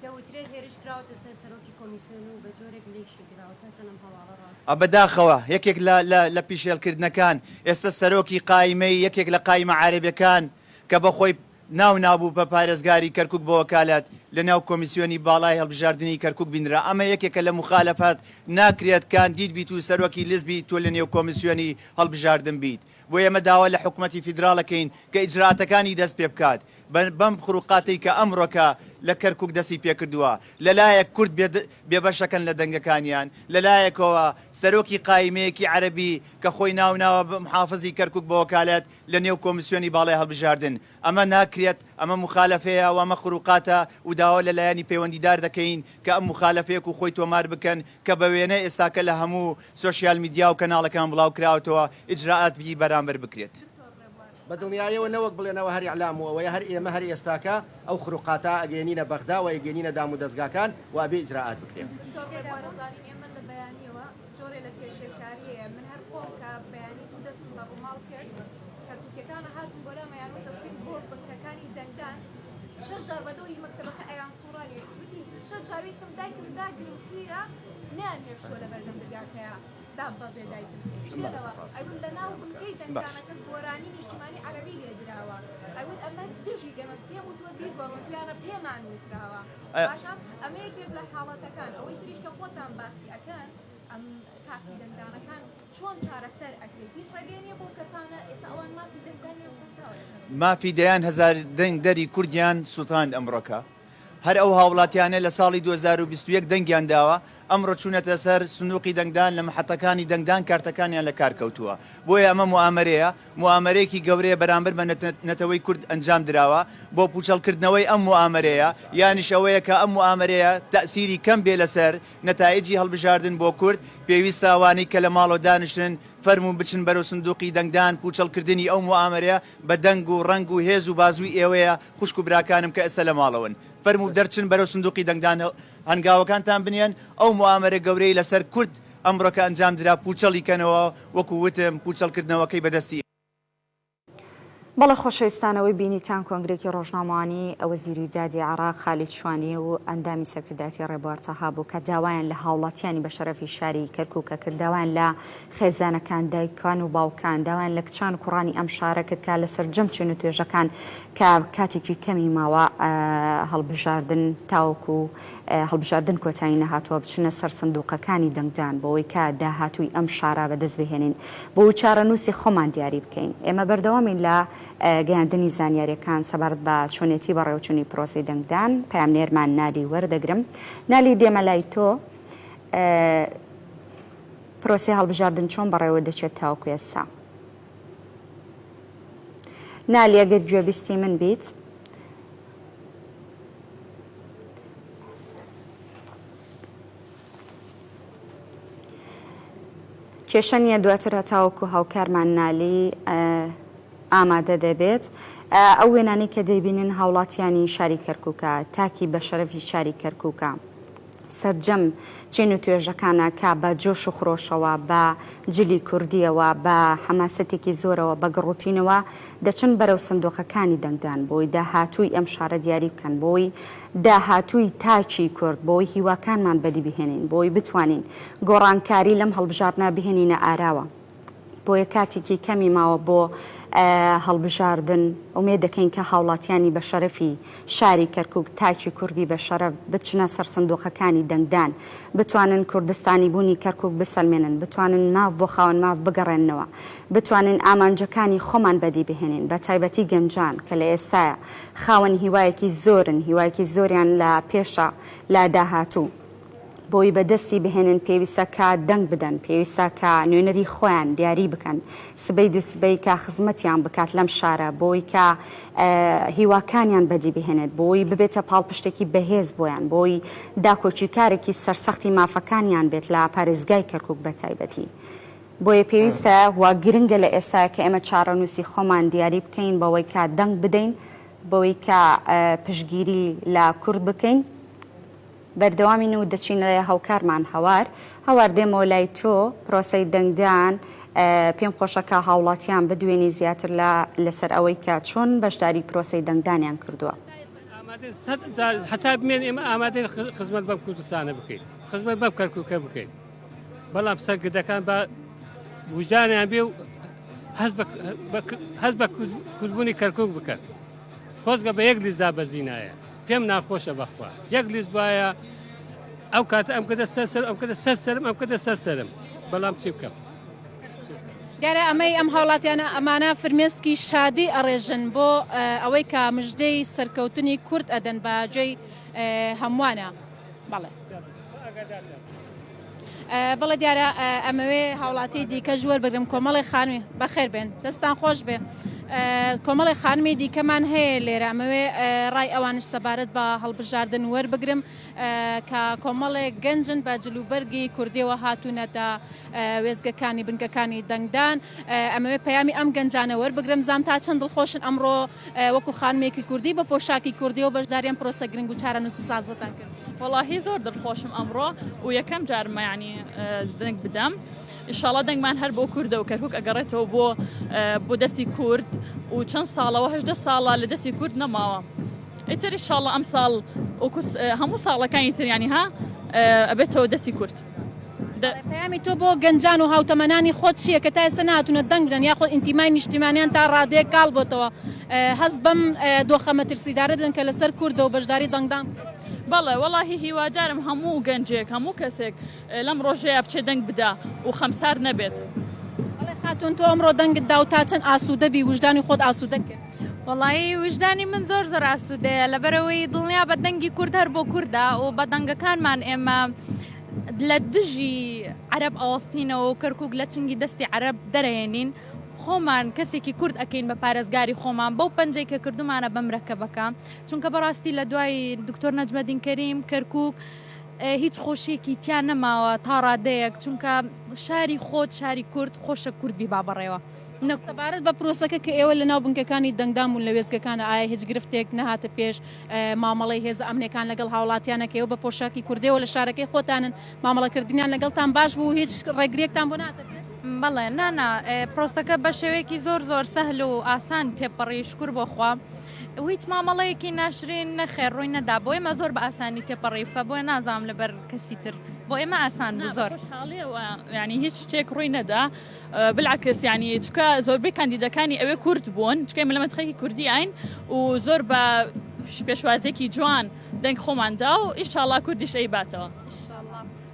دەوترێت هێرش کراوەتە سەر سەرۆکی کۆمیسیۆن و بە جۆرێک لێیشی دراوە، تا چەند ئەم هەواڵە ڕاستە؟ بەداخەوە یەکێک لە لە لە پیشێلکردنەکان ئێستا سەرۆکی قایمەی یەکێک لە قایمە عارەبەکان کە بە خۆی ناو نابوو بە پارێزگاری کەرکوک بە وەکالەت لە ناو کۆمیسیۆنی باڵای هەڵبژاردنی کەرکوک بینرا ئەمە یەکێکە لە موخالەفات ناکرێت کاندید بیت و سەرۆکی لیست بیت تۆ لە نێو کۆمیسیۆنی هەڵبژاردن بیت بۆ ئێمە داوا لە حکومەتی فیدراڵ ئەکەین کە ئیجرائاتەکانی دەست پێ بکات بە بەم خروقاتەی کە ئەمڕۆکە. لە کەرکوک دەستی پێکردووە، لەلایەک کورد بێبەشەکەن لە دەنگەکانیان، لەلایەکەوە سەرۆکی قایمەیەکی عەرەبی کە خۆی ناوناوە بە محافزی کەرکوک بە وەکالەت لە نێو کۆمسیۆنی باڵای هەڵبژاردن. ئەمە ناکرێت، ئەمە موخالەفەیە و ئەمە خروقاتە و داوا لە لایەنی پەیوەندیدار دەکەین کە ئەم موخالەفەیە و خۆی تۆمار بکەن کە بە وێنە ئێستاکە لە هەموو سۆشیال میدیا و کەناڵەکان بڵاوکراوەتەوە ئیجرائات ی بەرامبەر بکرێت. بە دڵنیایەوە نەوەک بڵێن ئەوە هەر ئیعلام و ئەوەیە هەر ئێمە هەر ئێستاکە ئەو خروقاتە ئەگەیەنینە بەغدا و ئەیگەیەنینە دام و دەزگاکان و ئەبێ ئیجرائات بکرێ. دکتۆر ڕێبوار ئەزانین ئێمە لە بەیانیەوە جۆرێ لە پێشێلکاریەیە من هەر خۆم کە بەیانی زوو دەستم بە ڕووماڵ کرد کەرکوکیەکان هاتن بۆ لام ئەیان وت ئەچوین بۆ بنکەکانی دەنگدان شەش جار بە دەوری مەکتەبەکە ئەیان سوڕانێ وتی شەش جار ویستم دایکم داگرم پیرە نەیان هێشتووە لەبەردەم درگاکەیا داببەزێ دایکم جگە لەوە ئەیوت لەناو بنکەی دەنگدانەکە گۆرانی نیشتیمانی عەرەبی لێدراوە ئەیوت ئەمە دژی ئێمە پێم وتووە بیگۆڕن وتویانە پێمان وتراوە باشە ئەمە یەکێک لە حاڵەتەکان ئەوەی تریش کە خۆتان باسی ئەکەن ئەم کارتی دەنگدانەکان چۆن چارەسەر ئەکرێت هیچ ڕێگەی نییە بۆ کەسانە ئێستا ئەوان مافی دەنگدانیان سوتاوە مافی دەیان هەزار دەنگدەری کوردیان سوتاند ئەمڕۆکە هەر ئەو هاوڵاتیانە لە ساڵی 2021 دەنگیان داوە، ئەمڕۆ چوونەتە سەر سندوقی دەنگدان، لە محەتەکانی دەنگدان کارتەکانیان لە کار کەوتووە. بۆیە ئەمە موئامەرەیە، موئامەرەیەکی گەورەیە بەرامبەر بە نەتەوەی کورد ئەنجام دراوە، بۆ پوچەڵکردنەوەی ئەم موئامەرەیە، یانیش ئەوەیە کە ئەم موئامەرەیە تەئسیری کەم بێ لەسەر نەتائیجی هەڵبژاردن بۆ کورد، پێویستە ئەوانەی کە لە ماڵەوە دانیشتن فەرموون بچن بەرەو سندوقی دەنگدان، پوچەڵکردنی ئەو موئامەرەیە بە دەنگ و ڕەنگ و هێز و بازووی ئێوەیە، خوشک و براکانم کە ئێستا لە ماڵەوەن فەرموو دەرچن بەرەو سندوقی دەنگدان هەنگاوەکانتان بنێن ئەو موئامەرە گەورەی لەسەر کورد ئەمڕۆ کە ئەنجام درا پوچەڵی کەنەوە وەکو وتم پوچەڵ کردنەوەکەی بە دەستی بەڵێ خۆشەویستان ئەوەی بینیتان کۆنگرێکی ڕۆژنامەوانی وەزیری دادی عێراق خالید شوانی و ئەندامی سەرکردایەتی ڕێبوار تەها بوو کە داوایان لە هاوڵاتیانی بە شەرەفی شاری کەرکوکە کرد داوایان لە خێزانەکان، دایکان و باوکان، داوایان لە کچان و کوڕانی ئەم شارە کرد کە لە سەرجەم چین و توێژەکان کە کاتێکی کەمی ماوە هەڵبژاردن تاوەکو هەڵبژاردن کۆتایی نەهاتووە بچنە سەر سندوقەکانی دەنگدان بۆوەی کە داهاتووی ئەم شارە بەدەست بهێنین بۆ چارەنووسی خۆمان دیاری بکەین. ئێمە بەردەوامین لە گەیاندنی زانیاریەکان سەبارەت بە چۆنێتی بەڕێوەچوونی پرۆسەی دەنگدان. پەیامنێرمان نالی وەردەگرم. نالی دێمە لای تۆ. پرۆسەی هەڵبژاردن چۆن بەڕێوە دەچێت تاوەکو ئێستا؟ نالی ئەگەر گوێبیستی من بیت. کێشە نییە دواتر هەتاوەکو هاوکارمان نالی ئامادە دەبێت. ئەو وێنانەی کە دەیبینن هاوڵاتیانی شاری کەرکووکە، تاکی بەشەرەفی شاری کەرکووکە. سەرجەم چین و توێژەکانە کە بە جۆش و خرۆشەوە، بە جلی کوردییەوە، بە حەماسەتێکی زۆرەوە، بە گڕوتینەوە دەچن بەرەو سندوقەکانی دەنگدان بۆی داهاتووی ئەم شارە دیاری بکەن، بۆی داهاتووی تاکی کورد، بۆی هیواکانمان بەدی بهێنین، بۆی بتوانین گۆڕانکاری لەم هەڵبژاردنە بهێنینە ئاراوە. بۆیە کاتێکی کەمی ماوە بۆ هەڵبژاردن، ئومێد دەکەین کە هاوڵاتیانی بە شەرەفی شاری کەرکوک، تاکی کوردی بە شەرەف بچنە سەر سندوقەکانی دەنگدان، بتوانن کوردستانیبوونی کەرکوک بسەلمێنن، بتوانن ماف بۆ خاوەن ماف بگەڕێننەوە، بتوانین ئامانجەکانی خۆمان بەدی بهێنین، بە تایبەتی گەنجان کە لە ئێستایا خاوەن هیوایەکی زۆرن، هیوایەکی زۆریان لە پێشە لە داهاتوو. بۆی بە دەستی بهێنن پێویستە کە دەنگ بدەن، پێویستە کە نوێنەری خۆیان دیاری بکەن، سبەی دووسبەی کە خزمەتیان بکات لەم شارە، بۆی کە هیواکانیان بەدی بهێنێت، بۆی ببێتە پاڵپشتێکی بەهێز بۆیان، بۆی داکۆکیکارێکی سەرسەختی مافەکانیان بێت لە پارێزگای کەرکوک بە تایبەتی. بۆیە پێویستە و گرنگە لە ئێستا کە ئێمە چارەنووسی خۆمان دیاری بکەین بەوەی کە دەنگ بدەین، بەوەی کە پشتگیری لە کورد بکەین. بەردەوامین و دەچینە لای هاوکارمان هەوار. هەوار دێمەوە لای تۆ، پرۆسەی دەنگدان پێم خۆشە کە هاوڵاتیان بدوێنی زیاتر لە لەسەر ئەوەی کە چۆن بەشداری پرۆسەی دەنگدانیان کردووە. هەتا بمێن ئێمە ئامادەین خزمەت بەم کوردستانە بکەین، خزمەت بەم کەرکووکە بکەین، بەڵام سەرکردەکان با وژدانیان بێ و هەست بە کوردبوونی کەرکووک بکەن. خۆزگە بە یەک لیست دابەزینایە. پێم ناخۆشە بەخوا یەک لیست وایە ئەو کاتە ئەم کردە سەر سەر ئەم کردە سەر سەرم ئەم کردە سەر سەرم بەڵام چی بکەم. دیارە ئەمەی ئەم هاوڵاتیانە ئەمانە فرمێسکی شادی ئەڕێژن بۆ ئەوەی کە مژدەی سەرکەوتنی کورد ئەدەن بە گوێی هەمووانە. بەڵێ. بەڵێ دیارە ئەمەوێ هاوڵاتی دیکەش وەربگرم کۆمەڵی خانمی بەخێر بێن دەستان خۆش بێ کۆمەڵی خانمی دیکەمان هەیە لێرە ئەمەوێ ڕای ئەوانش سەبارەت بە هەڵبژاردن وەربگرم کە کۆمەڵێک گەنجن بە جلوبەرگی کوردیەوە هاتوونەتە وێستگەکانی بنکەکانی دەنگدان ئەمەوێ پەیامی ئەم گەنجانە وەربگرم زام تا چەند دڵخۆشن ئەمڕۆ وەکو خانمێکی کوردی بە پۆشاکی کوردیەوە بەشداری ئەم پرۆسە گرنگ و چارەنووسسازەتان کرد. وەڵاهی زۆر دڵخۆشم ئەمڕۆ و یەکەم جارمە یانی دەنگ بدەم ئیشاڵا دەنگمان هەر بۆ کوردە و کەرکوک ئەگەڕێتەوە بۆ بۆ دەستی کورد و چەند ساڵەوە هەدە ساڵە لە دەستی کورد نەماوە ئیتر ئیشاڵا ئەمساڵ وەکو هەموو ساڵەکانی تر یانی ها ئەبێتەوە دەستی کورد. پەیامی تۆ بۆ گەنجان و هاوتەمەنانی خۆت چییە کە تا ئێستا نەهاتوونە دەنگ بدەن یاخود ئینتیمای نیشتیمانیان تا ڕادەیەک کاڵ بۆتەوە هەست بەم دۆخە مەترسیدارە بدەن کە لەسەر کوردە و بەشداری دەنگدان بکەن؟ بەڵێ وەڵاهی هیوادارم هەموو گەنجێک هەموو کەسێک لەم ڕۆژەیا بچێ دەنگ بدا و خەمسار نەبێت. بەڵێ خاتوون تۆ ئەمڕۆ دەنگت دا و تا چەند ئاسوودە بی وژدانی خۆت ئاسوودە کرد؟ وەڵایی ویژدانی من زۆر زۆر ئاسوودەیە لەبەرئەوەی دڵنیابە دەنگی کورد هەر بۆ کوردە و بە دەنگەکانمان ئێمە لە دژی عەرەب ئەوەستینەوە و کەرکوک لە چنگی دەستی عەرەب دەرەێنین خۆمان کەسێکی کورد ئەکەین بە پارێزگاری خۆمان بەو پەنجەی کە کردومانە بە مرەکەبەکە چونکە بەڕاستی لە دوای دکتۆر نەجمەدین کەریم کەرکوک هیچ خۆشیەکی تیا نەماوە تا ڕادەیەک چونکە شاری خۆت شاری کورد خۆشە کورد بیبا بەڕێوە. سەبارەت بە پرۆسەکە کە ئێوە لەناو بنکەکانی دەنگدان بوون لە وێستگەکاندا ئایا هیچ گرفتێک نەهاتە پێش مامەڵەی هێزە ئەمنیەکان لەگەڵ هاوڵاتیانە کە ئێوە بە پۆشاکی کوردیەوە لە شارەکەی خۆتانن مامەڵەکردنیان لەگەڵتان باش بوو هیچ ڕێگریەکتان بۆ نەهاتە پێش؟ بەڵێ نا نا پرۆسەکە بە شێوەیەکی زۆر زۆر سەهل و ئاسان تێپەڕی شکر بۆ خوا و هیچ مامەڵەیەکی ناشرین نەخێر ڕووی نەدا بۆ ئێمە زۆر بە ئاسانی تێپەڕی فە بۆیە نازانم لەبەر کەسی تر بۆ ئێمە ئاسان بوو زۆر. خۆشحاڵیەوە یانی هیچ شتێک ڕووی نەدا بالعکس یانی چکە زۆربەی کاندیدەکانی ئەوێ کورد بوون چکە ئێمە لە مەنتقەیەکی کوردی ئاین و زۆر بە پێشوازێکی جوان دەنگ خۆمان دا و ئیشاڵا کوردیش ئەیباتەوە.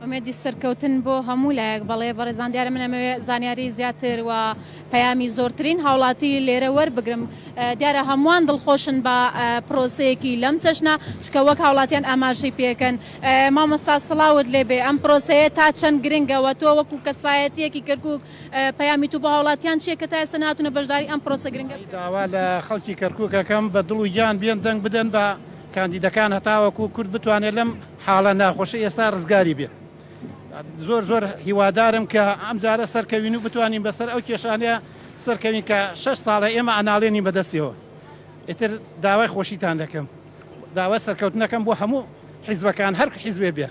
ئومێدی سەرکەوتن بۆ هەموو لایەک. بەڵێ بەڕێزان دیارە من ئەمەوێ زانیاری زیاتر و پەیامی زۆرترین هاوڵاتی لێرە وەربگرم دیارە هەمووان دڵخۆشن بە پرۆسەیەکی لەم چەشنە چونکە وەک هاوڵاتیان ئاماژەی پێکەن مامۆستا سڵاوت لێبێ ئەم پرۆسەیە تا چەند گرنگە وە تۆ وەکو کەسایەتیەکی کەرکوک پەیامی تو بۆ هاوڵاتیان چیە کە تا ئێستا نەهاتونە بەشداری ئەم پرۆسە گرنگە بکەن؟ داوا لە خەڵکی کەرکوک ئەکەم بە دڵ و گیان بێن دەنگ بدەن بە کاندیدەکان هەتاوەکو کورد بتوانێت لەم حاڵە ناخۆشەی ئێستا ڕزگاری بێت زۆر زۆر هیوادارم کە ئەمجارە سەرکەوین و بتوانین بەسەر ئەو کێشانە سەرکەوین کە شەش ساڵە ئێمە ئەناڵێنین بەدەستیەوە ئیتر داوای خۆشیتان دەکەم. داوای سەرکەوتن ئەکەم بۆ هەموو حیزبەکان هەر حیزبێ بێ.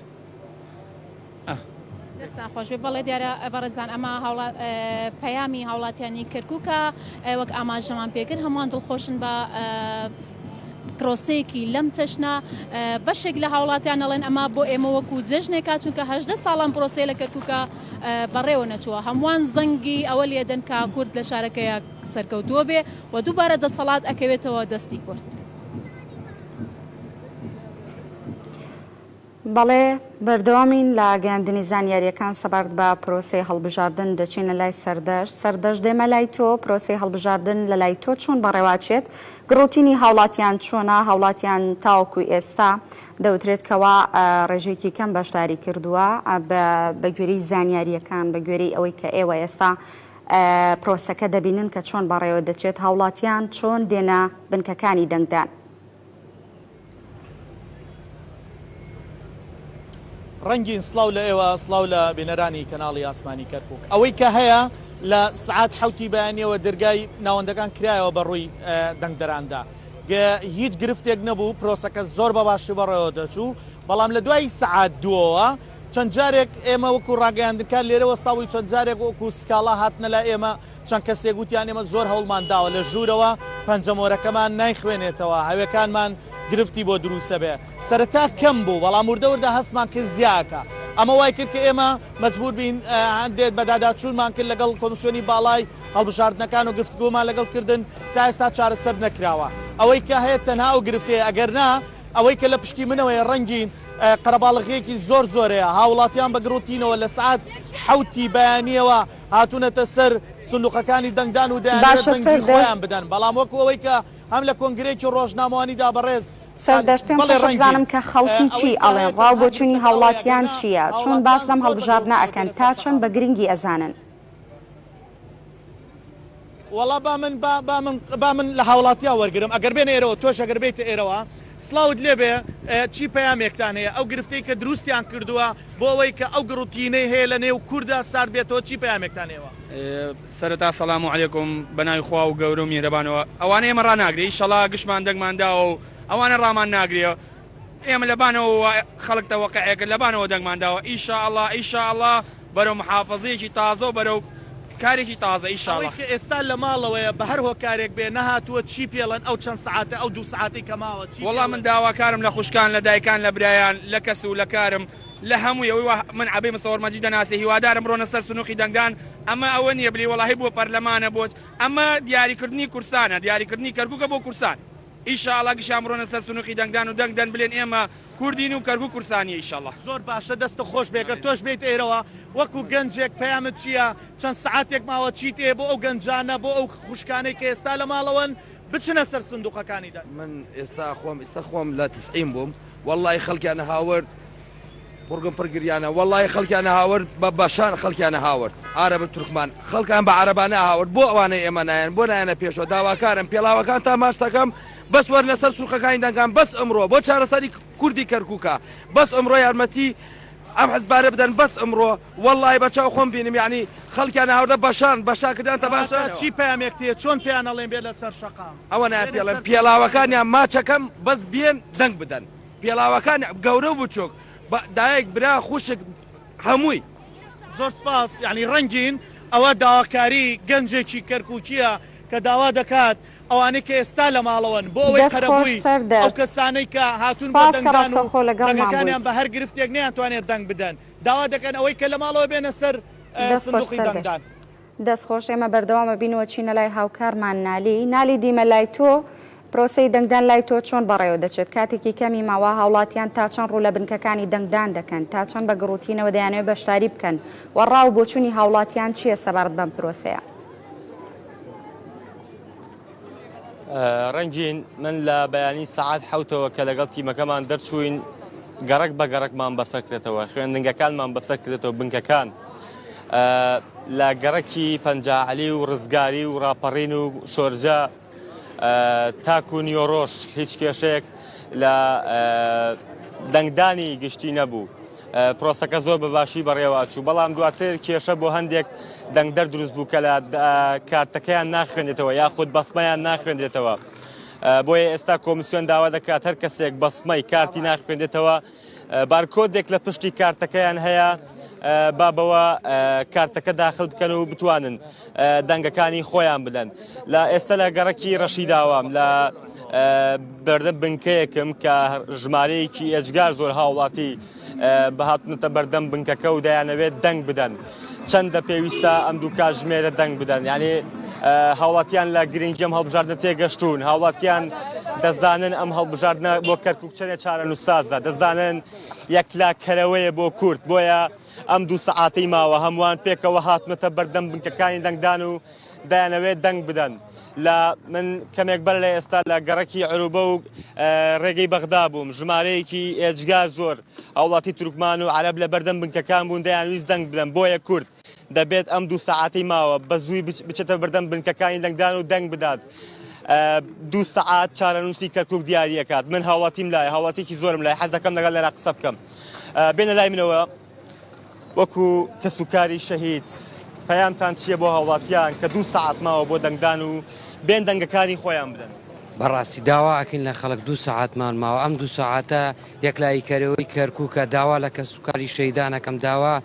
دەستتان خۆش بێ بەڵێ دیارە بەڕێزان ئەمە هاوڵا پەیامی هاوڵاتیانی کەرکوکە وەک ئاماژەمان پێکرد هەمووان دڵخۆشن بە پرۆسەیەکی لەم چەشنە بەشێک لە هاوڵاتیان ئەڵێن ئەمە بۆ ئێمە وەکو جەژنێکە چونکە هەژدە ساڵان پرۆسەیە لە کەرکوکە بەڕێوە نەچووە هەمووان زەنگی ئەوە لێدەن کە کورد لە شارەکەیە سەرکەوتووە بێ و دووبارە دەسەڵات ئەکەوێتەوە دەستی کورد. بەڵێ بەردەوامین لە گەیاندنی زانیارییەکان سەبارەت بە پرۆسەی هەڵبژاردن، دەچینە لای سەردەشت. سەردەشت دێمە لای تۆ، پرۆسەی هەڵبژاردن لە لای تۆ چۆن بەڕێوەئەچێت؟ گڕوتینی هاوڵاتیان چۆنە؟ هاوڵاتیان تاوەکو ئێستا دەوترێت کەوا ڕێژەیەکی کەم بەشداری کردووە، بە گوێرەی زانیارییەکان، بە گوێرەی ئەوەی کە ئێوە ئێستا پرۆسەکە دەبینن کە چۆن بەڕێوە دەچێت، هاوڵاتیان چۆن دێنە بنکەکانی دەنگدان؟ ڕەنگین سڵاو لە ئێوە سڵاو لە بینەرانی کەناڵی ئاسمانی کەرکوک ئەوەی کە هەیە لە سعات حوتی بەیانیەوە دەرگای ناوەندەکان کرایەوە بە ڕووی دەنگدەراندا هیچ گرفتێک نەبوو پرۆسەکە زۆر بە باشی بەڕێوە دەچوو بەڵام لە دوای سعات دووەوە چەند جارێک ئێمە وەکو ڕاگەیاندنکار لێرە وەستاوی چەند جارێک وەکو سکاڵا هاتنە لای ئێمە چەند کەسێک وتیان ئێمە زۆر هەوڵمان داوە لە ژوورەوە پەنجەمۆرەکەمان نایخوێنێتەوە هەوێکانمان گرفتی بۆ دروسەبێ سەرەتا کەم بوو بەڵام وردە وردە هەستمان کرد زیاکە ئەمە وای کرد کە ئێمە مەجبور بین هەندێک بەداداچوونمان کرد لەگەڵ کۆمسیۆنی باڵای هەڵبژاردنەکان و گفتگۆمان لەگەڵ کردن تا ئێستا چارەسەر نەکراوە ئەوەی کە هەیە تەنها ئەو گرفتەیە ئەگەر نا ئەوەی کە لە پشتی منەوەیە ڕەنگین قەرەباڵغییەکی زۆر زۆرەیە هاوڵاتیان بە گڕوتینەوە لە سعات حوتی بەیانیەوە. هاتوونەتە سەر سندوقەکانی دەنگدان و دەیانەوێت باشە دەنگی سەردەشت. خۆیان بدەن، بەڵام وەکو ئەوەی کە هەم لە کۆنگرەیەکی ڕۆژنامەوانیدا بەڕێز سەردەشت پێم بەڵێ خۆشە ڕەنگین بزانم کە خەڵکی چی ئەوەی کە ئەڵێن، هەیە ڕاو تەنها بۆچوونی گرفتەکە ئەوەیە هاوڵاتیان گەرنا چییە، چۆن باس هاوڵاتیان لەم زۆر بە هەڵبژاردنە دڵ ئەکەن، دێنە تا سەر چەند شەقام. بە گرنگی ئەزانن؟ وەڵا با من با با من با من لە هاوڵاتیان وەرگرم ئەگەر بێنە ئێرەوە تۆش ئەگەر بێیتە ئێرەوە سڵاوت لێبێ چی پەیامێکتان هەیە ئەو گرفتەی کە دروستیان کردووە بۆ ئەوەی کە ئەو گڕوتینەی هەیە لە نێو کوردا سارد بێتەوە چی پەیامێکتان هەیە؟ سەرەتا سەلام و علیکم بەناوی خوا و گەورە و میهرەبانەوە ئەوانە ئێمە ڕاناگرێ ئیشەڵا گشتمان دەنگمان داوە و ئەوانە ڕامان ناگرێ ئێمە لەبانەوە وا خەڵک تەوەقعێ کرد لەبانەوە دەنگمان داوە ئیشاڵا ئیشاڵا بەرەو محافەزەیەکی تازە و بەرەو کارێکی تازە ئیشاڵا. ئەوەی کە ئێستا لە ماڵەوەیە بە هەر هۆکارێک بێ نەهاتووە چی پێڵێن ئەو چەند سەعاتە ئەو دوو سەعاتەی کە ماوە چی وەڵا من پێڵێن؟ داواکارم لە خوشکان لە دایکان لە برایان لە کەس و لە کارم لە هەمووی ئەوەی وا من عەبەی مسەوەر مەجید دەناسێ هیوادارم بڕۆنە سەر سنوقی دەنگدان ئەمە ئەوە نیە بلی وەڵاهی بۆ پەرلەمانە بۆ ئەمە دیاریکردنی کورسانە دیاریکردنی کەرکوکە بۆ کورسان ئیشاڵا گشیان بڕۆنە سەر سنوقی دەنگدان و دەنگ دەن بلێن ئێمە کوردین و کەرکوک کورسانیە ئیشاڵا. زۆر باشە دەستت خۆش بێ گەر تۆش بێیتە ئێرەوە وەکو گەنجێک پەیامت چیە چەند سەعاتێک ماوە چیت هەیە بۆ ئەو گەنجانە بۆ ئەو خوشکانەی کە ئێستا لە ماڵەوەن بچنە سەر سندوقەکانی دەنگ. من ئێستا خۆم ئیستا خۆم لە تسعین بووم وەڵی خەڵکیان هاورد قوڕگم پڕ گریانە وەڵی خەڵکیان هاورد بە بەشان خەڵکیان هاورد عارەب تورکمان خەڵکان بە عەرەبانە هاورد بۆ ئەوانەی ئێمە نایەن بۆ نایەنە پێشەوە داواکارم پێڵاوەکان تا ماچ دەکەم بەس وەرنە سەر سوقەکانی دەنگان بەس ئەمڕۆ بۆ چارەسەری کوردی کەرکوکە بەس ئەمڕۆ یارمەتی ئەم حزبانە بدەن بەس ئەمڕۆ وەڵی بە چاو خۆم بینم یعنی خەڵکیان هاوردە بەشان بەشان کردیان تەماشا چی پەیامێک تێ چۆن پێیان ئەڵێن بێ لەسەر شەقام ئەوە نایان پێڵێن پێڵاوەکانیان ماچەکەم بەس بێن دەنگ بدەن پێڵاوەکان گەورە و بچوک دایک برا خوشک هەمووی. زۆر سپاس یانی ڕەنگین ئەوە داواکاری گەنجێکی کەرکوکیە کە داوا دەکات ئەوانەی کە ئێستا لە ماڵەوەن بۆ ئەوەی دەست خۆش قەرەبووی ئەو سەردەشت. کەسانەی کە هاتوون بۆ سپاس کە دەنگدان و ڕاستەوخۆ لەگەڵمان دەنگەکانیان بوویت. بە هەر گرفتێک نەیانتوانێت دەنگ بدەن داوا دەکەن ئەوەی کە لە ماڵەوە بێنە سەر دەست خۆش سندوقی سەردەشت. دەنگدان. دەست خۆش ئێمە بەردەوام ئەبین و ئەچینە لای هاوکارمان نالی. نالی دیمە لای تۆ پرۆسەی دەنگدان لای تۆ چۆن بەڕێوە دەچێت؟ کاتێکی کەمی ماوە هاوڵاتیان تا چەند ڕوو لە بنکەکانی دەنگدان دەکەن؟ تا چەند بە گڕوتینەوە دەیانەوێت بەشداری بکەن؟ و ڕا و بۆچوونی هاوڵاتیان چییە سەبارەت بەم پرۆسەیە؟ ڕەنگین، من لە بەیانی سەعات حەوتەوە کە لەگەڵ تیمەکەمان دەرچووین گەڕەک بە گەڕەکمان بەسەر کردێتەوە، خوێندنگەکانمان بەسەر کردێتەوە، بنکەکان لە گەڕەکی پەنجاعەلی و ڕزگاری و ڕاپەڕین و شۆرجە تاکو نیۆڕۆژ هیچ کێشەیەک لە دەنگدانی گشتی نەبوو. پرۆسەکە زۆر بە باشی بەڕێوە ئەچوو، بەڵام دواتر کێشە بۆ هەندێک دەنگدەر دروست بوو کە لە کارتەکەیان ناخوێندێتەوە یاخود بەسمەیان ناخوێندرێتەوە. بۆیە ئێستا کۆمیسیۆن داوا دەکات هەر کەسێک بەسمەی کارتی ناخوێندێتەوە بارکۆدێک لە پشتی کارتەکەیان هەیە با بەوە کارتەکە داخل بکەن و بتوانن دەنگەکانی خۆیان بدەن. لە ئێستا لە گەڕەکی ڕەشیداوام لە بەردەم بنکەیەکم کە ژمارەیەکی ئێجگار زۆر هاوڵاتی بەهاتونەتە بەردەم بنکەکە و دەیانەوێت دەنگ بدەن. چەندە پێویستە ئەم دوو کاتژمێرە دەنگ بدەن یعنی هاوڵاتیان لە گرنگی ئەم هەڵبژاردنە تێگەشتوون هاوڵاتیان دەزانن ئەم هەڵبژاردنە بۆ کەرکک چەنێ چارەنووسسازە دەزانن یەکلاکەرەوەیە بۆ کورد بۆیە ئەم دوو سەعاتەی ماوە هەمووان پێکەوە هاتونەتە بەردەم بنکەکانی دەنگدان و دەیانەوێت دەنگ بدەن. لە من کەمێک بەر لە ئێستا لە گەڕەکی عروبە و ڕێگەی بەغدا بووم، ژمارەیەکی ئێجگار زۆر هاوڵاتی تورکمان و عەرەب لە بەردەم بنکەکان بوون دەیانویست دەنگ بدەن، بۆیە کورد دەبێت ئەم دوو سەعاتەی ماوە بە زووی بچێتە بەردەم بنکەکانی دەنگدان و دەنگ بدات. دوو سەعات چارەنووسی کەرکوک دیاری ئەکات. من هاوڵاتیم لایە، هاوڵاتیەکی زۆرم لایە، حەز دەکەم لەگەڵ لێرە قسە بکەم. بێنە لای منەوە. وەکو کەسوکاری شەهید پەیامتان چییە بۆ هاوڵاتیان کە دوو سەعات ماوە بۆ دەنگدان و بێن دەنگەکانی خۆیان بدەن؟ بەڕاستی داوا ئەکەین لە خەڵک دوو سەعاتمان ماوە ئەم دوو سەعاتە یەکلاییکەرەوەی کەرکوکە داوا لە کەسوکاری شەهیدان ئەکەم داوا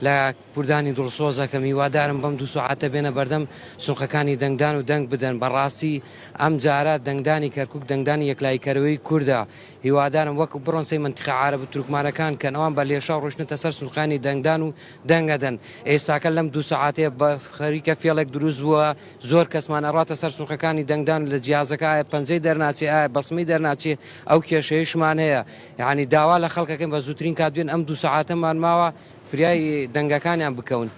لە کوردانی دڵسۆز ئەکەم هیوادارم بەم دوو سەعاتە بێنە بەردەم سنقەکانی دەنگدان و دەنگ بدەن بەڕاستی ئەم جارە دەنگدانی کەرکوک دەنگدانی یەکلاییکەرەوەی کوردە هیوادارم وەک بڕۆن سەی مەنتیقە عارەب و تورکمانەکان کەن ئەوان بە لێشاو ڕۆشتنەتە سەر سنوقانی دەنگدان و دەنگ ئەدەن ئێستاکە لەم دوو سەعاتەیە بە خەریکە فێڵێک دروست بووە زۆر کەسمان ئەڕاتە سەر سنوقەکانی دەنگدان لە جیازەکە ئایا پەنجەی دەرناچێ ئایا بەسمەی دەرناچێ ئەو کێشەیەشمان هەیە یانی داوا لە خەڵک ئەکەین بە زووترین کات بێن ئەم دوو سەعاتەمان ماوە فریای دەنگەکانیان بکەون.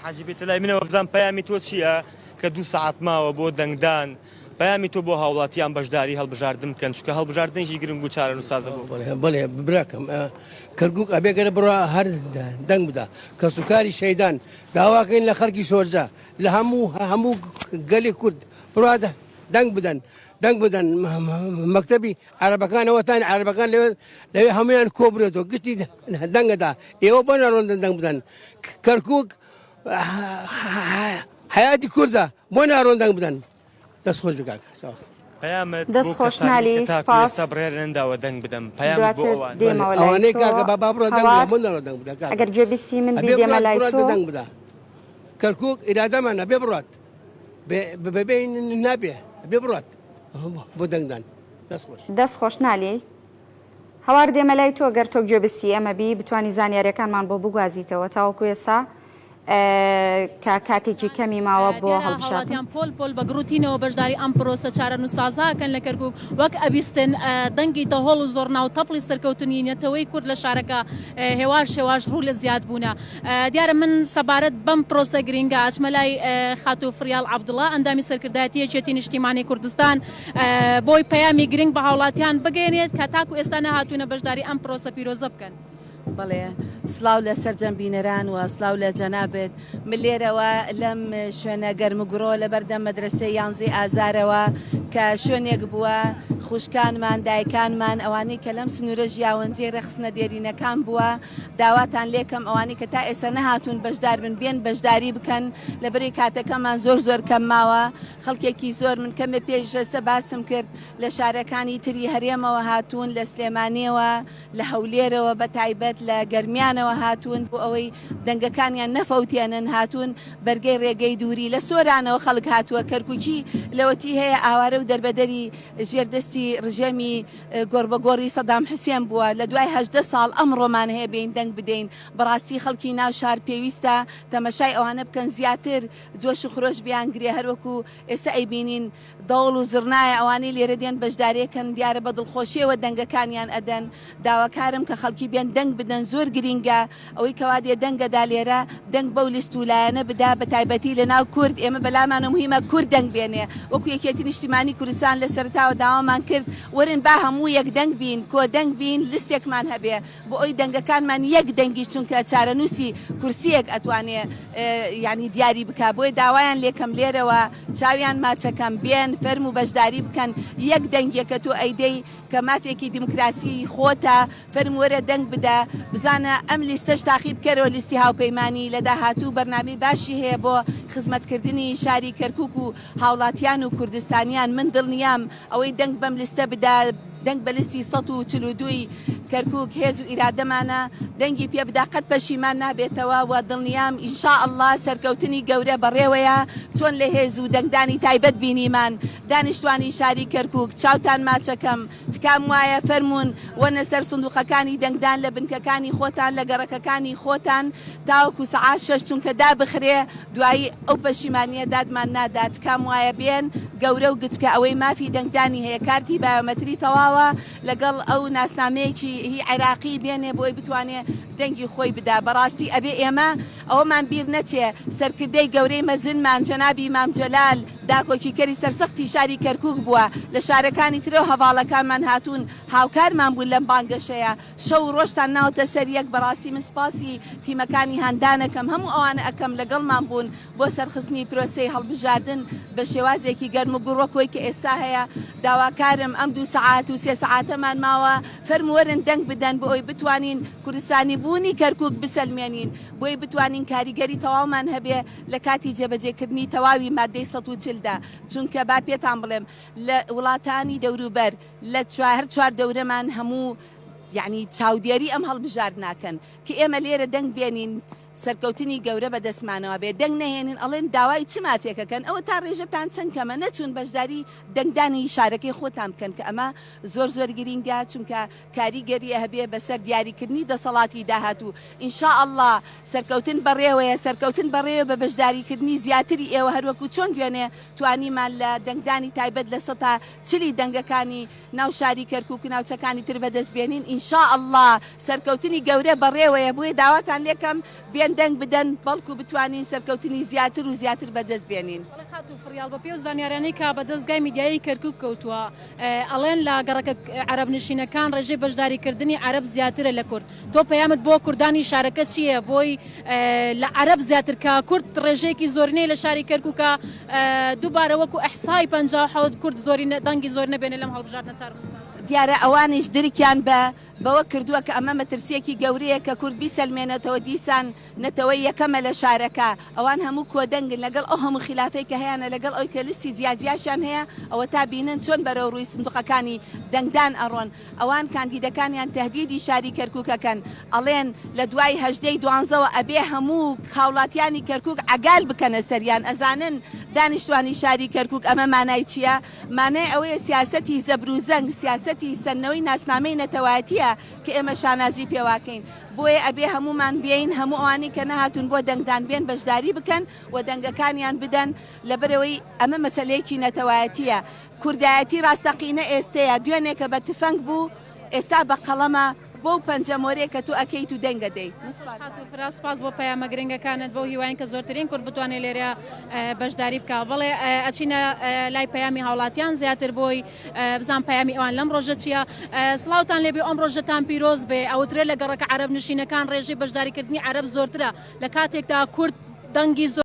حاجی بێتە لای منەوە بزانم پەیامی تۆ چییە کە دوو سەعات ماوە بۆ دەنگدان، پەیامی تۆ بۆ هاوڵاتیان بەشداری هەڵبژاردن بکەن، چونکە هەڵبژاردنێکی گرنگ و چارەنووسسازە بۆ. بەڵێ براکەم کەرکوک ئەبێ گەرە بڕا هەر دەنگ بدا کەسوکاری شەیدان داواکەین لە خەڵکی شۆرجە لە هەموو هەموو گەلی کورد بڕا دەنگ بدەن دەنگ بدەن مەکتەبی عەرەبەکان ئەوەتان عەرەبەکان لەوێ لەوێ هەمویان کۆبرێتەوە گشتی دەنگەدا ئێوە بۆ ناڕۆن دەنگ بدەن کەرکک حیاتی کوردە بۆ ناڕۆن دەنگ بدەن دەست خۆش بکاک پەیامت دەست بۆ خۆش کەسانی نالی کە تاکو سپاس ئێستا بڕیار نەداوە دەنگ بدەن پەیامت بۆ دواتر ئەوان دێمەوە لای ئەوانەی تۆ کاکە با با بڕۆن دەنگ بدەن هەوار بۆ ناڕۆن دەنگ بدەن کاکە ئەگەر گوێبیستی من بی ئەبێ دێمە بڕات لای بڕات تۆ دەنگ بدە کەرکک ئیرادەمان ئەبێ بڕات بەبێ نابێ ئەبێ بڕات بۆ دەنگدان دەست خۆش. دەست خۆش نالی. هەوار دێمە لای تۆ گەر تۆ گوێبستی ئێمە بی بتوانی زانیاریەکانمان بۆ بگوازیتەوە تاوەکو ئێستا کە کاتێکی کەمی ماوە بۆ دیارە هەڵبژاردن. هاوڵاتیان پۆل پۆل بە گڕوتینەوە بەشداری ئەم پرۆسە چارەنووسسازە ئەکەن لە کەرکوک، وەک ئەبیستن دەنگی دەهۆڵ و زۆڕنا و تەپڵی سەرکەوتنی نەتەوەی کورد لە شارەکە هێواش هێواش ڕوو لە زیاد بوونە. دیارە من سەبارەت بەم پرۆسە گرینگە ئەچمە لای خاتوو فریاڵ عەبدوڵا ئەندامی سەرکردایەتی یەکێتی نیشتیمانی کوردستان بۆی پەیامی گرنگ بە هاوڵاتیان بگەیەنێت کە تاکو ئێستا نەهاتوونە بەشداری ئەم پرۆسە پیرۆزە بکەن. بەڵێ سڵاو لە سەرجەم بینەران و سڵاو لە جەنابت. من لێرەوە لەم شوێنە گەرموگوڕۆ لەبەردەم مەدرەسەی یانزەی ئازارەوە کە شوێنێک بووە خوشکانمان، دایکانمان، ئەوانەی کە لەم سنوورە ژیاون جێی ڕێکخستنە دێرینەکان بووە، داواتان لێکەم ئەوانەی کە تا ئێستا نەهاتوون بەشدار بن بێن بەشداری بکەن لەبەرەی کاتەکەمان زۆر زۆر کەم ماوە خەڵکێکی زۆر من کەمێ پێش ئێستا باسم کرد لە شارەکانی تری هەرێمەوە هاتوون لە سلێمانیەوە لە هەولێرەوە بە تایبەت لە گەرمیانەوە هاتوون بۆ ئەوەی دەنگەکانیان نەفەوتێنن هاتوون بەرگەی ڕێگەی دووری لە سۆرانەوە خەڵک هاتووە کەرکوکی لەوەتی هەیە ئاوارە و دەربەدەری ژێر دەستی ڕژێمی گۆڕبەگۆڕی سەدام حوسێن بووە، لە دوای 18 ساڵ ئەمڕۆمان هەیە بێین دەنگ بدەین، بەڕاستی خەڵکی ناو شار پێویستە تەمەشای ئەوانە بکەن زیاتر جۆش و خرۆش بیانگرێ هەروەکو ئێستا ئەیبینین دەوڵ و زڕنایە ئەوانەی لێرە دێن بەشدارێکن دیارە بە دڵخۆشیەوە دەنگەکانیان ئەدەن داواکارم کە خەڵکی بێن دەنگ بدەن زۆر گرینگە ئەوەی کەوا دێ دەنگەدا لێرە دەنگ بەو لیست و لایەنە بدا بە تایبەتی لە ناو کورد ئێمە بەلامانەوە موهیمە کورد دەنگ بێنێ وەکو یەکێتی نیشتیمانی کوردستان لە سەرەتاوە داوامان کرد وەرن با هەموو یەک دەنگ بین کۆ دەنگ بین لیستێکمان هەبێ بۆ ئەوی دەنگەکانمان یەک دەنگیش چونکە چارەنووسی کورسیەک ئەتوانێ یانی دیاری بکا بۆیە داوایان لێکەم لێرەوە چاویان ماچەکەم بێن فەرموو بەشداری بکەن یەک دەنگێکە تۆ ئەیدەی کە مافێکی دیموکراسی خۆتە فەرموو وەرە دەنگ بدە، بزانە ئەم لیستەش تاقی بکەرەوە لیستی هاوپەیمانی لە داهاتوو بەرنامەی باشی هەیە بۆ خزمەتکردنی شاری کەرکوک و هاوڵاتیان و کوردستانیان، من دڵنیام ئەوەی دەنگ بەم لیستە بدا دەنگ بە لیستی 142 ی کەرکوک هێز و ئیرادەمانە دەنگی پێ بدا قەت پەشیمان نابێتەوە و دڵنیام ان شاء اللە سەرکەوتنی گەورە بەڕێوەیە چۆن لە هێز و دەنگدانی تایبەت بینیمان دانیشتوانی شاری کەرکوک چاوتان ماچەکەم تکام وایە فەرموون وەرنە سەر سندوقەکانی دەنگدان لە بنکەکانی خۆتان لە گەڕەکەکانی خۆتان تاوەکو سەعات شەش چونکە دابخرێ دوایی ئەو پەشیمانیە دادمان نادا تکام وایە بێن گەورە و گچکە ئەوەی مافی دەنگدانی هەیە کارتی بایۆمەتری تەواوە لەگەڵ ئەو ناسنامەیەکی هی عێراقی بێنێ بۆی بتوانێ دەنگی خۆی بدا بەڕاستی ئەبێ ئێمە ئەوەمان بیر نەچێ سەرکردەی گەورەی مەزنمان جەنابی مام جەلال داکۆکیکەری سەرسەختی شاری کەرکوک بووە، لە شارەکانی ترەوە هەڤاڵەکانمان هاتوون هاوکارمان بوون لەم بانگەشەیە، شەو و ڕۆژتان ناوەتە سەر یەک، بەڕاستی من سوپاسی تیمەکانی هاندان ئەکەم، هەموو ئەوانە ئەکەم لەگەڵمان بوون بۆ سەرخستنی پرۆسەی هەڵبژاردن بە شێوازێکی گەرم و گوڕ وەک ئەوەی کە ئێستا هەیە، داواکارم ئەم دوو سەعات و سێ سەعاتەمان ماوە فەرموو وەرن دەنگ بدەن بۆ ئەوەی بتوانین کوردستانی بوونی کەرکوک بسەلمێنین، بۆی بتوانین کاریگەری تەواومان هەبێ لە کاتی جێبەجێکردنی تەواوی ماددەی 140 دا، چونکە با پێتان بڵێم لە وڵاتانی دەوروبەر لە هەر چوار دەورەمان هەموو یەعنی چاودێری ئەم هەڵبژاردناکەن کە ئێمە لێرە دەنگ بێنین سەرکەوتنی گەورە بەدەستمانەوە بێ دەنگ نەهێنین ئەڵێن داوای چ مافێکەکەن ئەوە تا ڕێژەتان چەند کەمە نەچوون بەشداری دەنگدانی شارەکەی خۆتان بکەن کە ئەمە زۆر زۆر گرینگە چونکە کاریگەری هەبێ بەسەر دیاریکردنی دەسەڵاتی داهاتوو ان شاء اللە سەرکەوتن بەڕێوەیە سەرکەوتن بەڕێوە بە بەشداریکردنی زیاتری ئێوە هەروەکو چۆن دوێنێ توانیمان لە دەنگدانی تایبەت لە سەتا چلی دەنگەکانی ناو شاری کەرکوک و ناوچەکانی تر بەدەست بێنین ان شاء اللە سەرکەوتنی گەورە بەڕێوەیە بۆیە داواتان لێکەم بێن. بێن دەنگ بدەن بەڵکو بتوانین سەرکەوتنی زیاتر و زیاتر بەدەست بێنین. بەڵێ خاتوو فریاڵ بە پێی ئەو زانیاریانەی کە بە دەزگای میدیایی کەرکوک کەوتووە ئەڵێن لە گەڕەکە عەرەب نشینەکان ڕێژەی بەشداری کردنی عەرەب زیاترە لە کورد تۆ پەیامت بۆ کوردانی شارەکە چییە بۆی لە عەرەب زیاتر کە کورد ڕێژەیەکی زۆرینەی لە شاری کەرکوکە دووبارە وەکو ئەحسای 57 کورد زۆرینە دەنگی زۆر نەبێنێ لەم هەڵبژاردنە چارەنووسسازە. دیارە ئەوانیش درکیان بە بەوە کردووە کە ئەمە مەترسییەکی گەورەیە کە کورد بیسەلمێنێتەوە دیسان نەتەوەی یەکەمە لە شارەکە، ئەوان هەموو کۆدەنگن لەگەڵ ئەو هەموو خیلافەی کە هەیانە لەگەڵ ئەوی کە لیستی جیاجیاشیان هەیە ئەوەتا بینن چۆن بەرەو ڕووی سندوقەکانی دەنگدان ئەڕۆن ئەوان کاندیدەکانیان تەهدیدی شاری کەرکوک ئەکەن ئەڵێن لە دوای 18 ی دوانزەوە ئەبێ هەموو هاوڵاتیانی کەرکوک عەگال بکەنە سەریان ئەزانن دانیشتوانی شاری کەرکوک ئەمە مانای چیە؟ مانای ئەوەیە سیاسەتی زەبروزەنگ سیاسەتی سەندنەوەی ناسنامەی نەتەوایەتیە کە ئێمە شانازی پێواکەین بۆیە ئەبێ هەموومان بێین هەموو ئەوانەی کە نەهاتوون بۆ دەنگدان بێن بەشداری بکەن و دەنگەکانیان بدەن لەبەرئەوەی ئەمە مەسەلەیەکی نەتەوایەتیە کوردایەتی ڕاستەقینە ئێستەیە دوێنێ کە بە تفەنگ بوو ئێستا بە قەڵەمە بەو پەنجە مۆرەیە کە تۆ ئەکەیت و دەنگ ئەدەی. سپاس خاتوو فرا سپاس بۆ پەیامە گرنگەکانت بەو هیواین کە زۆرترین کورد بتوانێت لێرە بەشداری بکا بەڵێ ئەچینە لای پەیامی هاوڵاتیان زیاتر بۆی بزان پەیامی ئەوان لەم ڕۆژە چییە؟ سڵاوتان لێبێ ئەم ڕۆژەتان پیرۆز بێ ئەوترێ لە گەڕەکە عەرەب نشینەکان ڕێژەی بەشداریکردنی عەرەب زۆرترە لە کاتێکدا کورد دەنگی زۆر.